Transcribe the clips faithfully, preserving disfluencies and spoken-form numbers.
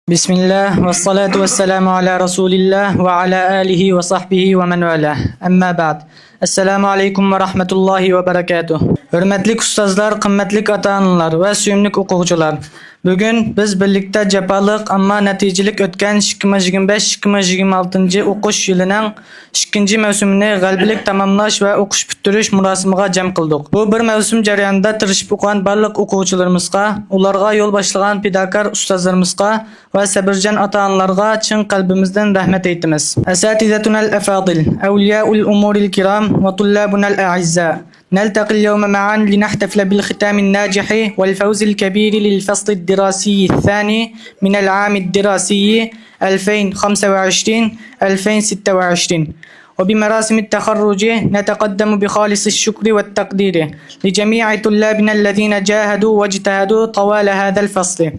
بسم الله والصلاة والسلام على رسول الله وعلى آله وصحبه ومن والاه. أما بعد. السلام عليكم ورحمة الله وبركاته. ھۆرمەتلىك ئۇستازلار، قىممەتلىك ئاتا-ئانىلار ۋە سۆيۈملۈك ئوقۇغۇچىلار! بۈگۈن بىز بىرلىكتە جاپالىق، ئەمما نەتىجىلىك ئۆتكەن ئىككى مىڭ يىگىرمە بەش، ئىككى مىڭ يىگىرمە ئالتىنچى ئوقۇش يىلىنىڭ ئىككىنچى مەۋسۇمىنى غەلىبىلىك تاماملاش ۋە ئوقۇش پۈتتۈرۈش مۇراسىمىغا جەم قىلدۇق. بۇ بىر مەۋسۇم جەريانىدا تىرىشىپ ئوقۇغان بارلىق ئوقۇغۇچىلىرىمىزغا، ئۇلارغا يول باشلىغان پىداكار ئۇستازلىرىمىزغا ۋە سەبرىجان ئاتا-ئانىلارغا چىن قەلبىمىزدىن رەھمەت ئېيتىمىز. أساتذتنا الأفاضل، أولياء الأمور الكرام، وطلابنا الأعزاء، نلتقي اليوم معا لنحتفل بالختام الناجح والفوز الكبير للفصل الدراسي الثاني من العام الدراسي ألفين وخمسة وعشرين ألفين وستة وعشرين. وبمراسم التخرج نتقدم بخالص الشكر والتقدير لجميع طلابنا الذين جاهدوا واجتهدوا طوال هذا الفصل،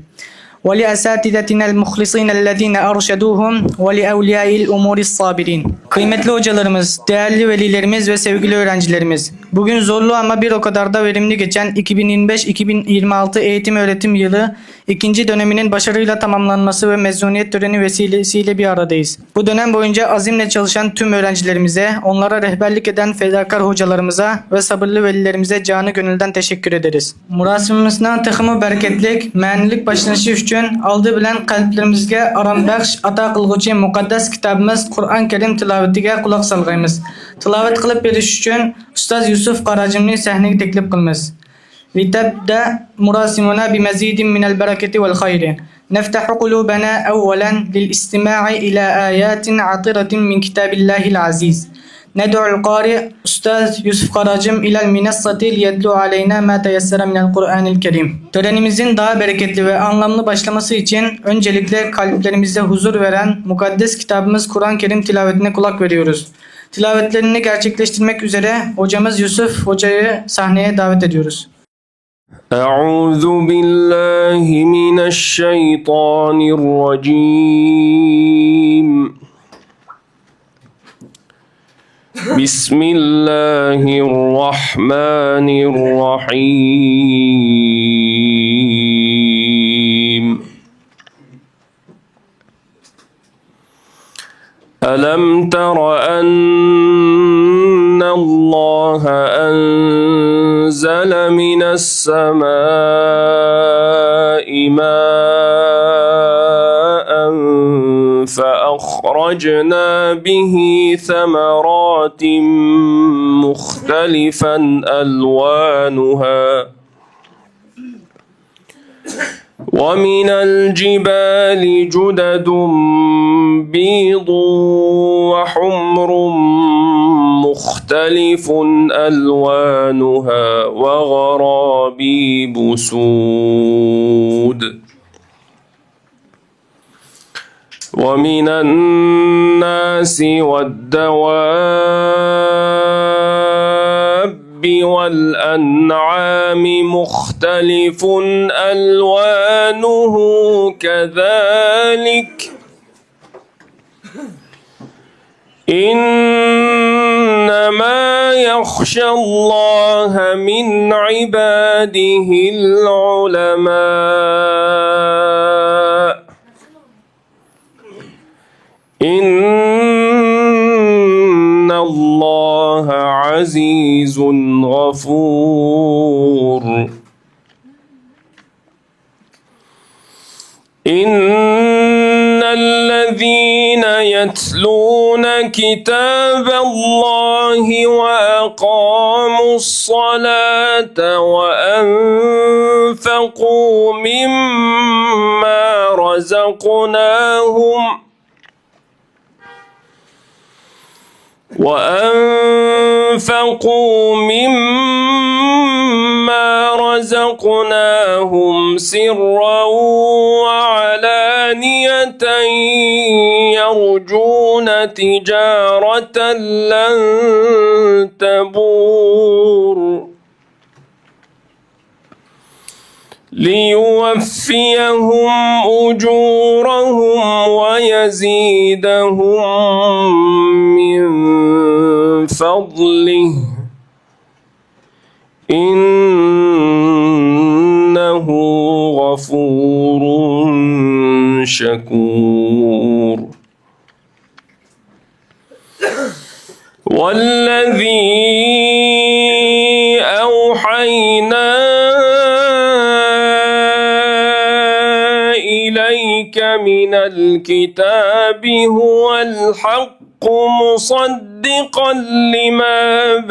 ولأساتذتنا المخلصين الذين أرشدوهم، ولأولياء الأمور الصابرين. قىممەتلىك ھوجىلىرىمىز، دەيەرلىك ۋەلىيلىرىمىز ۋە سۆيگۈلۈك ئۆگەنچىلىرىمىز! بۈگۈن زورلۇق، ئەمما بىر ئو قەدەردە ۋېرىملىك كەچكەن ئىككى مىڭ يىگىرمە بەش ئىككى مىڭ يىگىرمە ئالتى ئېيتىم ئۆگىتىم يىلى ئىككىنچى دۆنىمىنىڭ باشارىلىق تاماملانمىسى ۋە مەزۇنىيەت تۆرىنى ۋەسىلىسىلە بىر ئارىدىيىز. بۇ دۆنەم بويىچە ئازىمنى چېلىشقان تۈم ئۆگەنچىلىرىمىزگە، ئونلارغا رەھبەرلىك ئەتكەن پىداكار ھوجىلىرىمىزغا ۋە سەبىرلىك ۋەلىيلىرىمىزگە جانى گۆڭۈلدىن تەشەككۈر ئېيتىمىز. مۇراسىمىمىزنىڭ تېخىمۇ بەرىكەتلىك، مەنىلىك باشلىنىشى ئۈچۈن ئالدى بىلەن قەلبلىرىمىزگە ئارام بەخش ئاتا قىلغۇچى مۇقەددەس كىتابىمىز قۇرئان كەرىم تىلاۋىتىگە قۇلاق سالغايمىز. تىلاۋەت قىلىپ بېرىش ئۈچۈن ئۇستاز يۈسۈپ قاراجىمنى سەھنىگە تەكلىپ قىلىمىز. لتبدأ مراسمنا بمزيد من البركة والخير. نفتح قلوبنا أولا للاستماع إلى آيات عطرة من كتاب الله العزيز. ندعو القارئ أستاذ يوسف قاراجم إلى المنصة ليتلو علينا ما تيسر من القرآن الكريم. تۆرىنىمىزنىڭ دائىم بەرىكەتلىك ۋە ئاڭلاملىق باشلىمىسى ئۈچۈن ئۆنجىلىكلى قەلبلىرىمىزدە ھۇزۇر بېرەن مۇقەددەس كىتابىمىز قۇرئان كەرىم تىلاۋىتىنى قۇلاق بېرىمىز. تىلاۋەتلىرىنى گەرچەكلەشتۈرمەك ئۈزرە ھوجىمىز يۈسۈپ ھوجىنى سەھنىگە دەۋەت ئېتىمىز. أعوذ بالله من الشيطان الرجيم. بسم الله الرحمن الرحيم. ألم تر أن الله أنزل من السماء ماء فأخرجنا به ثمرات مختلفا ألوانها ومن الجبال جدد بيض وحمر مختلف ألوانها وغرابيب سود ومن الناس والدواب والأنعام مختلف ألوانه كذلك إنما يخشى الله من عباده العلماء إن الله عزيز غفور. إن الذين يتلون كتاب الله وأقاموا الصلاة وأنفقوا مما رزقناهم وأنفقوا مما رزقناهم سرا وعلانية يرجون تجارة لن تبور ليوفيهم أجورهم ويزيدهم من فضله إنه غفور شكور. والذي أوحينا إليك من الكتاب هو الحق مصدقا لما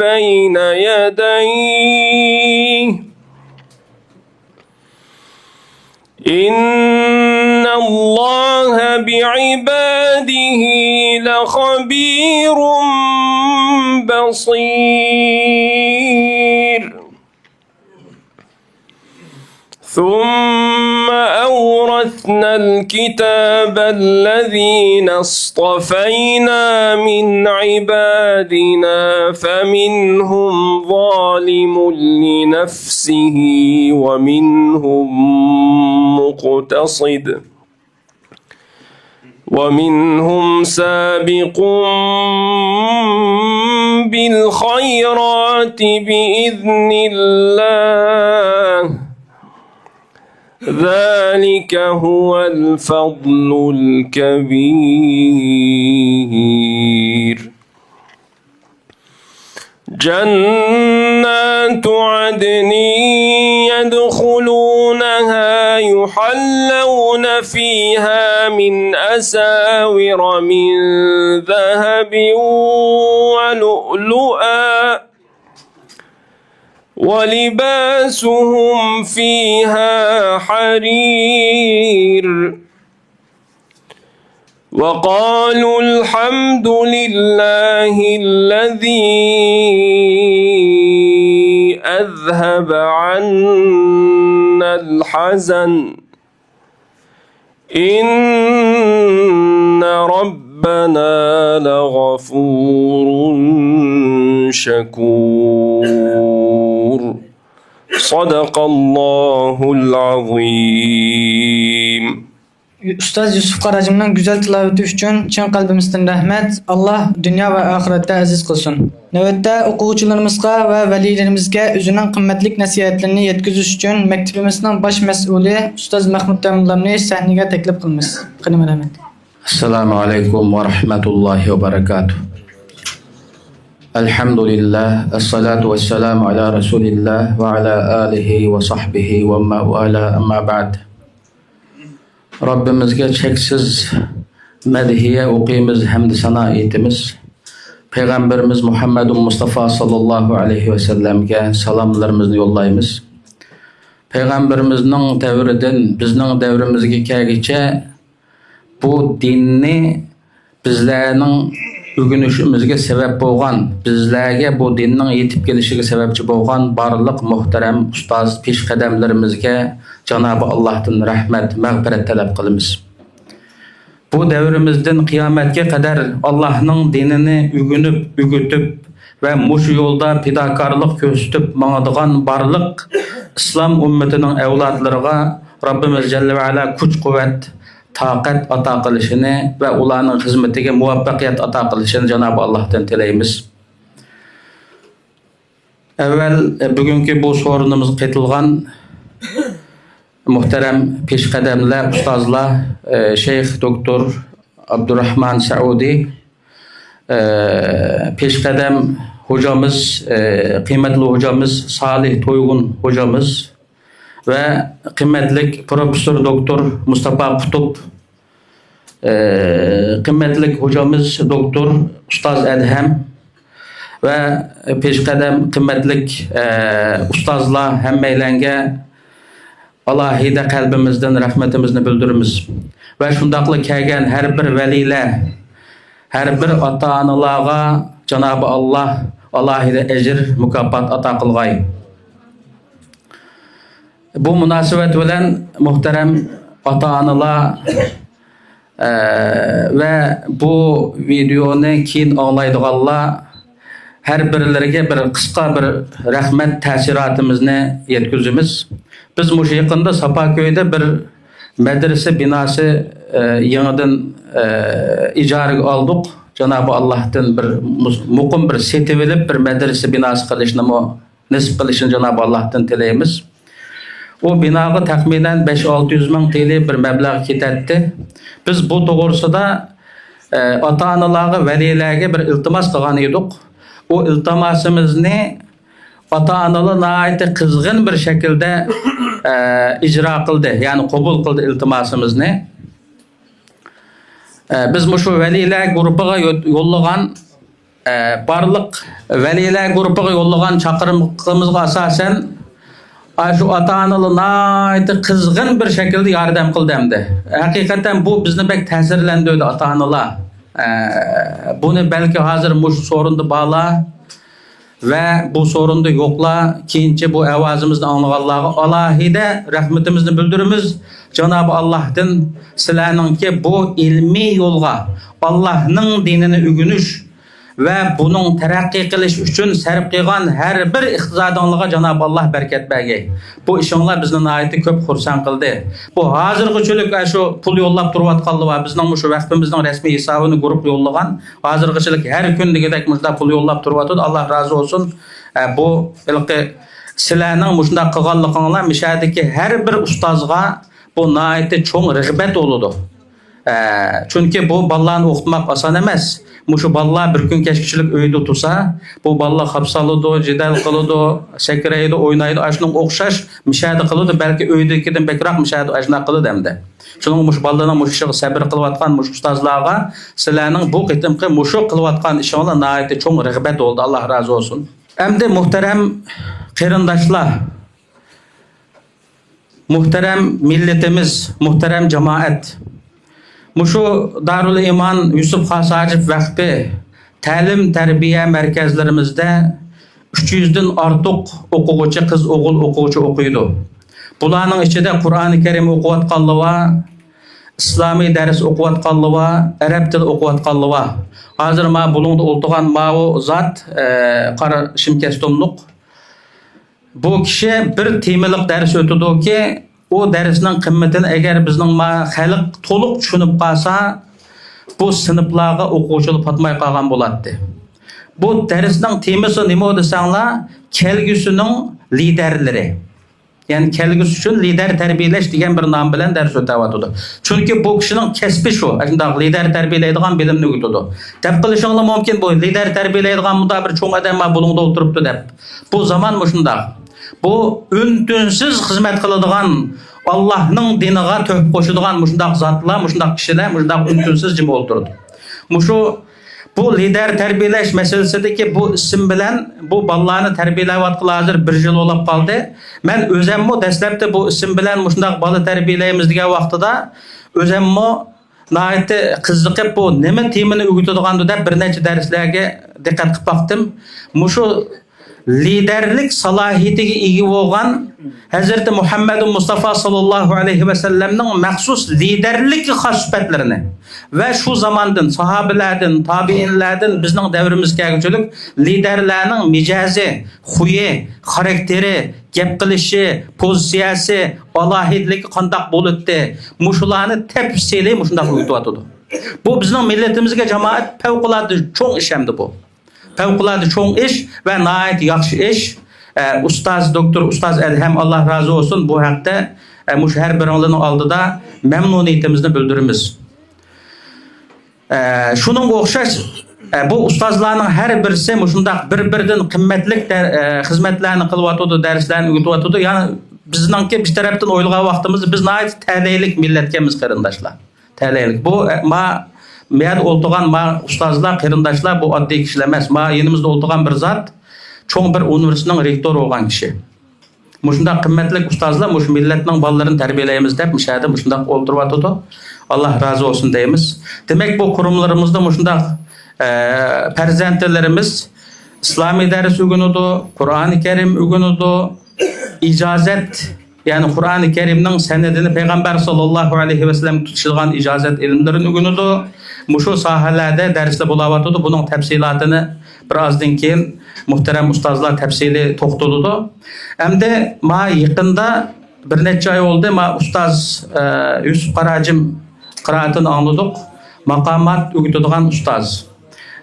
بين يديه إن الله بعباده لخبير بصير. ثم أورثنا الكتاب الذين اصطفينا من عبادنا فمنهم ظالم لنفسه ومنهم مقتصد ومنهم سابق بالخيرات بإذن الله ذلك هو الفضل الكبير. جنات عدن يدخلونها يحلون فيها من أساور من ذهب ولؤلؤا ولباسهم فيها حرير. وقالوا الحمد لله الذي أذهب عنا الحزن إن ربنا لغفور شكور. صدق الله العظيم. ئۇستاز يۈسۈپ قاراجىمنىڭ گۈزەل تىلاۋىتى ئۈچۈن چىن قەلبىمىزدىن رەھمەت. ئاللا دۇنيا ۋە ئاخىرەتتە ئەزىز قىلسۇن. نۆۋەتتە ئوقۇغۇچىلىرىمىزغا ۋە ۋەلىيلىرىمىزگە ئۆزىنىڭ قىممەتلىك نەسىھەتلىرىنى يەتكۈزۈش ئۈچۈن مەكتىپىمىزنىڭ باش مەسئۇلى ئۇستاز مەخمۇت تەمىنلارنى سەھنىگە تەكلىپ قىلىمىز. قېنى، مەرھەمەت. السلام عليكم ورحمة الله وبركاته. الحمد لله، الصلاة والسلام على رسول الله وعلى آله وصحبه ومن والاه، أما بعد. رەببىمىزگە چەكسىز مەدھىيە ئوقۇيمىز، ھەمدۇ سانا ئېيتىمىز. پەيغەمبىرىمىز مۇھەممەدۇ مۇستافا ساللاللاھۇ ئەلەيھى ۋەسەللەمگە سالاملىرىمىزنى يوللايمىز. پەيغەمبىرىمىزنىڭ دەۋرىدىن بىزنىڭ دەۋرىمىزگە كەلگۈچە بۇ دىننى بىزلەرنىڭ ئۆگىنىشىمىزگە سەۋەب بولغان، بىزلەرگە بۇ دىننىڭ يېتىپ كېلىشىگە سەۋەبچى بولغان بارلىق مۇھتەرەم ئۇستاز پېشقەدەملىرىمىزگە جانابى ئاللاھتىن رەھمەت، مەغپىرەت تەلەپ قىلىمىز. بۇ دەۋرىمىزدىن قىيامەتكە قەدەر ئاللاھنىڭ دىنىنى ئۆگىنىپ، ئۆگىتىپ ۋە مۇشۇ يولدا پىداكارلىق كۆرسىتىپ ماڭىدىغان بارلىق ئىسلام ئۈممىتىنىڭ ئەۋلادلىرىغا رەببىمىز جەللە ۋە ئەلا كۈچ-قۇۋۋەت، تاقەت ئاتا قىلىشىنى ۋە ئۇلارنىڭ خىزمىتىگە مۇۋەپپەقىيەت ئاتا قىلىشىنى جانابى ئاللاھتىن تىلەيمىز. ئەۋۋەل، ئە، بۈگۈنكى بۇ سورۇنىمىزغا قېتىلغان مۇھتەرەم پېشقەدەملەر، ئۇستازلار، ئە، شەيخ دوكتور ئابدۇراخمان سەئۇدى، ئە، پېشقەدەم ھوجامىز، ئە، قىممەتلىك ھوجامىز سالىھ تويغۇن ھوجامىز، ۋە قىممەتلىك پروفېسسور دوكتور مۇستاپا قۇتۇپ، ئە، قىممەتلىك ھوجامىز دوكتور ئۇستاز ئەدھەم ۋە پېشقەدەم قىممەتلىك، ئە، ئۇستازلار، ھەممەيلەنگە ئالاھىدە قەلبىمىزدىن رەھمىتىمىزنى بىلدۈرىمىز. ۋە شۇنداقلا كەلگەن ھەر بىر ۋەلىيلەر، ھەر بىر ئاتا-ئانىلارغا جانابى ئاللا ئالاھىدە ئەجىر، مۇكاپات ئاتا قىلغاي. بۇ مۇناسىۋەت بىلەن مۇھتەرەم ئاتا-ئانىلار، ئە، ۋە بۇ ۋىدېئونى كېيىن ئاڭلايدىغانلار ھەر بىرلىرىگە بىر قىسقا بىر رەھمەت تەسىراتىمىزنى يەتكۈزىمىز. بىز مۇشۇ يېقىندا ساپاكۆيدە بىر مەدرىسە بىناسى، ئە، يېڭىدىن، ئە، ئىجارىگە ئالدۇق. جانابى ئاللاھتىن بىر مۇس-، مۇقىم بىر سېتىۋېلىپ بىر مەدرىسە بىناسى قىلىشنىمۇ نېسىپ قىلىشىنى جانابى ئاللاھتىن تىلەيمىز. ئۇ بىناغا تەخمىنەن بەش-ئالتە يۈز مىڭ تىلى بىر مەبلەغ كېتەتتى. بىز بۇ توغرىسىدا، ئە، ئاتا-ئانىلارغا، ۋەلىيلەرگە بىر ئىلتىماس قىلغان ئىدۇق. ئۇ ئىلتىماسىمىزنى ئاتا-ئانىلار ناھايىتى قىزغىن بىر شەكىلدە، ئە، ئىجرا قىلدى، يەنى قوبۇل قىلدى ئىلتىماسىمىزنى. ئە، بىز مۇشۇ ۋەلىيلەر گۇرۇپپىغا يو-، يوللىغان، ئە، بارلىق ۋەلىيلەر گۇرۇپپىغا يوللىغان چاقىرىقىمىزغا ئاساسەن، ئاشۇ ئاتا-ئانىلار ناھايىتى قىزغىن بىر شەكىلدە ياردەم قىلدى ئەمدى. ھەقىقەتەن بۇ بىزنى بەك تەسىرلەندۈردى ئاتا-ئانىلار. ئە، بۇنى بەلكى ھازىر مۇشۇ سورۇندا بارلار ۋە بۇ سورۇندا يوقلار، كېيىنچە بۇ ئاۋازىمىزنى ئاڭلىغانلارغا ئالاھىدە رەھمىتىمىزنى بىلدۈرىمىز. جانابى ئاللاھتىن سىلەرنىڭكى بۇ ئىلمىي يولغا، ئاللاھنىڭ دىنىنى ئۆگىنىش ۋە بۇنىڭ تەرەققىي قىلىشى ئۈچۈن سەرپ قىلغان ھەر بىر ئىقتىسادىڭلارغا جانابى ئاللاھ بەرىكەت بەرگەي. بۇ ئىشىڭلار بىزنى ناھايىتى كۆپ خۇرسەن قىلدى. بۇ ھازىرغىچىلىك ئاشۇ پۇل يوللاپ تۇرۇۋاتقانلار بار. بىزنىڭ مۇشۇ ۋەقپىمىزنىڭ رەسمىي ھېسابىنى گۇرۇپپا يوللىغان. ھازىرغىچىلىك ھەر كۈن دېگۈدەك مۇشۇنداق پۇل يوللاپ تۇرۇۋاتىدۇ. ئاللاھ رازى بولسۇن. ئە، بۇ ھېلىقى سىلەرنىڭ مۇشۇنداق قىلغانلىقىڭلار مۇشۇ يەردىكى ھەر بىر ئۇستازغا بۇ ناھايىتى چوڭ رىغبەت بولىدۇ. ئە، چۈنكى بۇ بالىلارنى ئوقۇتماق ئاسان ئەمەس. مۇشۇ بالىلار بىر كۈن كەچكىچىلىك ئۆيدە تۇرسا، بۇ بالىلار خاپسالىدۇ، جېدەل قىلىدۇ، سەكرەيدۇ، ئوينايدۇ. ئاشۇنىڭغا ئوخشاش مۇشۇ يەردە قىلىدۇ، بەلكى ئۆيدىكىدىن بەكرەك مۇشۇ يەردە ئاشۇنداق قىلىدۇ ئەمدى. شۇنىڭغا مۇشۇ بالىلارنىڭ مۇشۇ ئىشىغا سەبرى قىلىۋاتقان مۇشۇ ئۇستازلارغا سىلەرنىڭ بۇ قېتىمقى مۇشۇ قىلىۋاتقان ئىشىڭلار ناھايىتى چوڭ رىغبەت بولدى. ئاللاھ رازى بولسۇن. ئەمدى مۇھتەرەم قېرىنداشلار، مۇھتەرەم مىللىتىمىز، مۇھتەرەم جامائەت! مۇشۇ دارۇل ئىمان يۈسۈپ خاس ھاجىپ ۋەقپى تەلىم-تەربىيە مەركەزلىرىمىزدە ئۈچ يۈزدىن ئارتۇق ئوقۇغۇچى، قىز-ئوغۇل ئوقۇغۇچى ئوقۇيدۇ. بۇلارنىڭ ئىچىدە قۇرئانى كەرىم ئوقۇۋاتقانلىرى بار، ئىسلامىي دەرس ئوقۇۋاتقانلىرى بار، ئەرەب تىلى ئوقۇۋاتقانلىرى بار. ھازىر ما بۇلۇڭدا ئولتۇرغان ماۋۇ زات، ئە، قارا شىمكەستۇملۇق. بۇ كىشى بىر تېمىلىق دەرس ئۆتىدۇكى، ئۇ دەرسنىڭ قىممىتىنى ئەگەر بىزنىڭ ما خەلق تولۇق چۈشىنىپ قالسا، بۇ سىنىپلارغا ئوقۇغۇچىلار پاتماي قالغان بولاتتى. بۇ دەرسنىڭ تېمىسى نېمە دېسەڭلار، كەلگۈسىنىڭ لىدەرلىرى. يەنى كەلگۈسى ئۈچۈن لىدەر تەربىيەلەش دېگەن بىر نام بىلەن دەرس ئۆتەۋاتىدۇ. چۈنكى بۇ كىشىنىڭ كەسپى شۇ، ئاشۇنداق لىدەر تەربىيەلەيدىغان بىلىمنى ئۆگىتىدۇ. دەپ قېلىشىڭلار مۇمكىن، بۇ لىدەر تەربىيەلەيدىغان مۇنداق بىر چوڭ ئادەم بار بۇلۇڭدا ئولتۇرۇپتۇ دەپ. بۇ زامان مۇشۇنداق. بۇ ئۈن-تىنسىز خىزمەت قىلىدىغان، ئاللاھنىڭ دىنىغا تۆھپە قوشىدىغان مۇشۇنداق زاتلار، مۇشۇنداق كىشىلەر، مۇشۇنداق ئۈن-تىنسىز جىم ئولتۇرىدۇ. مۇشۇ، بۇ لىدەر تەربىيەلەش مەسىلىسىدىكى بۇ ئىسىم بىلەن بۇ بالىلارنى تەربىيەلەۋاتقىلى ھازىر بىر يىل بولاپ قالدى. مەن ئۆزەممۇ دەسلەپتە بۇ ئىسىم بىلەن مۇشۇنداق بالا تەربىيەلەيمىز دېگەن ۋاقتىدا ئۆزەممۇ ناھايىتى قىزىقىپ، بۇ نېمە تېمىنى ئۆگىتىدىغاندۇ دەپ بىر نەچچە دەرسلەرگە دىققەت قىلىپ باقتىم. مۇشۇ لىدەرلىك سالاھىيىتىگە ئىگە بولغان ھەزرىتى مۇھەممەدۇ مۇستافا ساللاللاھۇ ئەلەيھى ۋەسەللەمنىڭ مەخسۇس لىدەرلىككە خاس سۈپەتلىرىنى ۋە شۇ زاماندىن، ساھابىلەردىن، تابىئىنلەردىن بىزنىڭ دەۋرىمىزگە كەلگۈچىلىك لىدەرلەرنىڭ مىجەزى، خۇيى، خاراكتېرى، گەپ قىلىشى، پوزىتسىيەسى، ئالاھىدىلىكى قانداق بولاتتى، مۇشۇلارنى تەپسىلىي مۇشۇنداق ئۆگىتىۋاتىدۇ. بۇ بىزنىڭ مىللىتىمىزگە، جامائەت، پەۋقۇلئاددە چوڭ ئىش ئەمدى بۇ. پەۋقۇلئاددە چوڭ ئىش ۋە ناھايىتى ياخشى ئىش. ئە، ئۇستاز، دوكتور ئۇستاز ئەدھەم، ئاللا رازى بولسۇن، بۇ ھەقتە، ئە، مۇشۇ ھەر بىرىڭلارنىڭ ئالدىدا مەمنۇنىيىتىمىزنى بىلدۈرىمىز. ئە، شۇنىڭغا ئوخشاش، ئە، بۇ ئۇستازلارنىڭ ھەر بىرسى مۇشۇنداق بىر-بىرىدىن قىممەتلىك دە-، ئە، خىزمەتلەرنى قىلىۋاتىدۇ، دەرسلەرنى ئۆگىتىۋاتىدۇ. يەنى بىزنىڭكى بىر تەرەپتىن ئويلىغان ۋاقتىمىزدا بىز ناھايىتى تەلەيلىك مىللەتكەنمىز، قېرىنداشلار. تەلەيلىك. بۇ، ئە، ما، ما يەردە ئولتۇرغان ما ئۇستازلار، قېرىنداشلار، بۇ ئاددىي كىشىلەر ئەمەس. ما يېنىمىزدا ئولتۇرغان بىر زات، چوڭ بىر ئۇنىۋېرسىتېتنىڭ رېكتورى بولغان كىشى. مۇشۇنداق قىممەتلىك ئۇستازلار مۇشۇ مىللەتنىڭ بالىلىرىنى تەربىيەلەيمىز دەپ مۇشۇ يەردە مۇشۇنداق ئولتۇرۇۋاتىدۇ. ئاللا رازى بولسۇن دەيمىز. دېمەك، بۇ قۇرۇملىرىمىزدا مۇشۇنداق، ئە، پەرزەنتلىرىمىز ئىسلامىي دەرس ئۆگىنىدۇ، قۇرئانى كەرىم ئۆگىنىدۇ، ئىجازەت، يەنى قۇرئانى كەرىمنىڭ سەنىدىنى پەيغەمبەر ساللاللاھۇ ئەلەيھى ۋەسەللەم تۇتۇشىدىغان ئىجازەت ئىلىملىرىنى ئۆگىنىدۇ. مۇشۇ ساھەلەردە دەرسلەر بولاۋاتىدۇ. بۇنىڭ تەپسىلاتىنى بىر ئازدىن كېيىن مۇھتەرەم ئۇستازلار تەپسىلىي توختىلىدۇ. ئەمدى ما يېقىندا بىر نەچچە ئاي بولدى، ما ئۇستاز، ئە، يۈسۈپ قاراجىم قىرائىتىنى ئاڭلىدۇق. ماقامات ئۆگىتىدىغان ئۇستاز.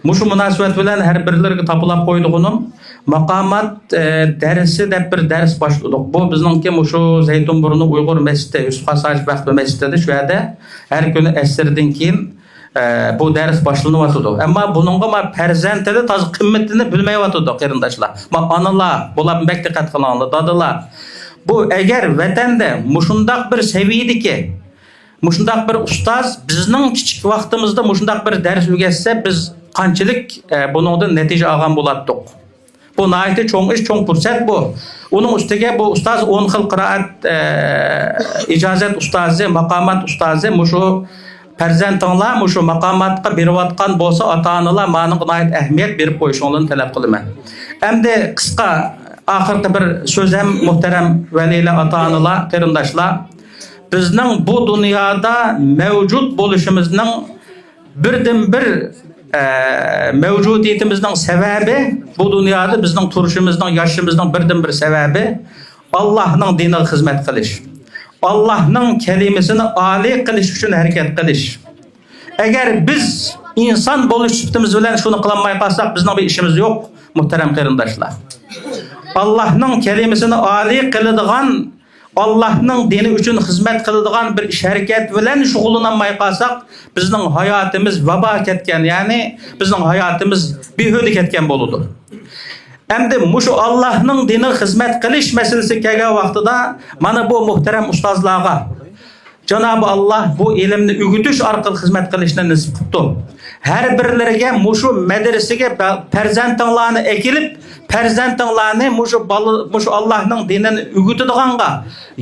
مۇشۇ مۇناسىۋەت بىلەن ھەر بىرلىرىگە تاپىلاپ قويىدىغىنىم، ماقامات، ئە، دەرسى دەپ بىر دەرس باشلىدۇق. بۇ بىزنىڭكى مۇشۇ زەيتۇن بۇرنى ئۇيغۇر مەسچىتى، يۈسۈپ خاس ھاجىپ ۋەقپى مەسچىتىدە، شۇ يەردە ھەر كۈنى ئەسىردىن كېيىن، ئە، بۇ دەرس باشلىنىۋاتىدۇ. ئەمما بۇنىڭغا ما پەرزەنتىنى تازا قىممىتىنى بىلمەيۋاتىدۇ، قېرىنداشلار. ما ئانىلار، بۇلار بەك دىققەت قىلىڭلار، دادىلار. بۇ ئەگەر ۋەتەندە مۇشۇنداق بىر سەۋىيەدىكى، مۇشۇنداق بىر ئۇستاز بىزنىڭ كىچىك ۋاقتىمىزدا مۇشۇنداق بىر دەرس ئۆگەتسە، بىز قانچىلىك، ئە، بۇنىڭدىن نەتىجە ئالغان بولاتتۇق. بۇ ناھايىتى چوڭ ئىش، چوڭ پۇرسەت بۇ. ئۇنىڭ ئۈستىگە بۇ ئۇستاز ئون خىل قىرائەت، ئە، ئىجازەت ئۇستازى، ماقامات ئۇستازى، مۇشۇ پەرزەنتىڭلار مۇشۇ ماقاماتقا بېرىۋاتقان بولسا، ئاتا-ئانىلار مانىڭغا ناھايىتى ئەھمىيەت بېرىپ قويۇشۇڭلارنى تەلەپ قىلىمەن. ئەمدى قىسقا ئاخىرقى بىر سۆزەم، مۇھتەرەم ۋەلىلەر، ئاتا-ئانىلار، قېرىنداشلار، بىزنىڭ بۇ دۇنيادا مەۋجۇت بولۇشىمىزنىڭ بىردىنبىر، ئە، مەۋجۇدىيىتىمىزنىڭ سەۋەبى، بۇ دۇنيادا بىزنىڭ تۇرۇشىمىزنىڭ، ياشىشىمىزنىڭ بىردىنبىر سەۋەبى ئاللاھنىڭ دىنىغا خىزمەت قىلىش، ئاللاھنىڭ كەلىمىسىنى ئالىي قىلىش ئۈچۈن ھەرىكەت قىلىش. ئەگەر بىز ئىنسان بولۇش سۈپىتىمىز بىلەن شۇنى قىلالماي قالساق، بىزنىڭ بىر ئىشىمىز يوق، مۇھتەرەم قېرىنداشلار. ئاللاھنىڭ كەلىمىسىنى ئالىي قىلىدىغان، ئاللاھنىڭ دىنى ئۈچۈن خىزمەت قىلىدىغان بىر ئىش ھەرىكەت بىلەن شۇغۇللىنالماي قالساق، بىزنىڭ ھاياتىمىز ۋابا كەتكەن، يەنى بىزنىڭ ھاياتىمىز بىھۇدە كەتكەن بولىدۇ. ئەمدى مۇشۇ ئاللاھنىڭ دىنىغا خىزمەت قىلىش مەسىلىسى كەلگەن ۋاقتىدا، مانا بۇ مۇھتەرەم ئۇستازلارغا جانابى ئاللاھ بۇ ئىلىمنى ئۆگىتىش ئارقىلىق خىزمەت قىلىشنى نېسىپ قىپتۇ. ھەر بىرلىرىگە مۇشۇ مەدرىسىگە پە-، پەرزەنتىڭلارنى ئەكېلىپ، پەرزەنتىڭلارنى مۇشۇ بالا-، مۇشۇ ئاللاھنىڭ دىنىنى ئۆگىتىدىغانغا،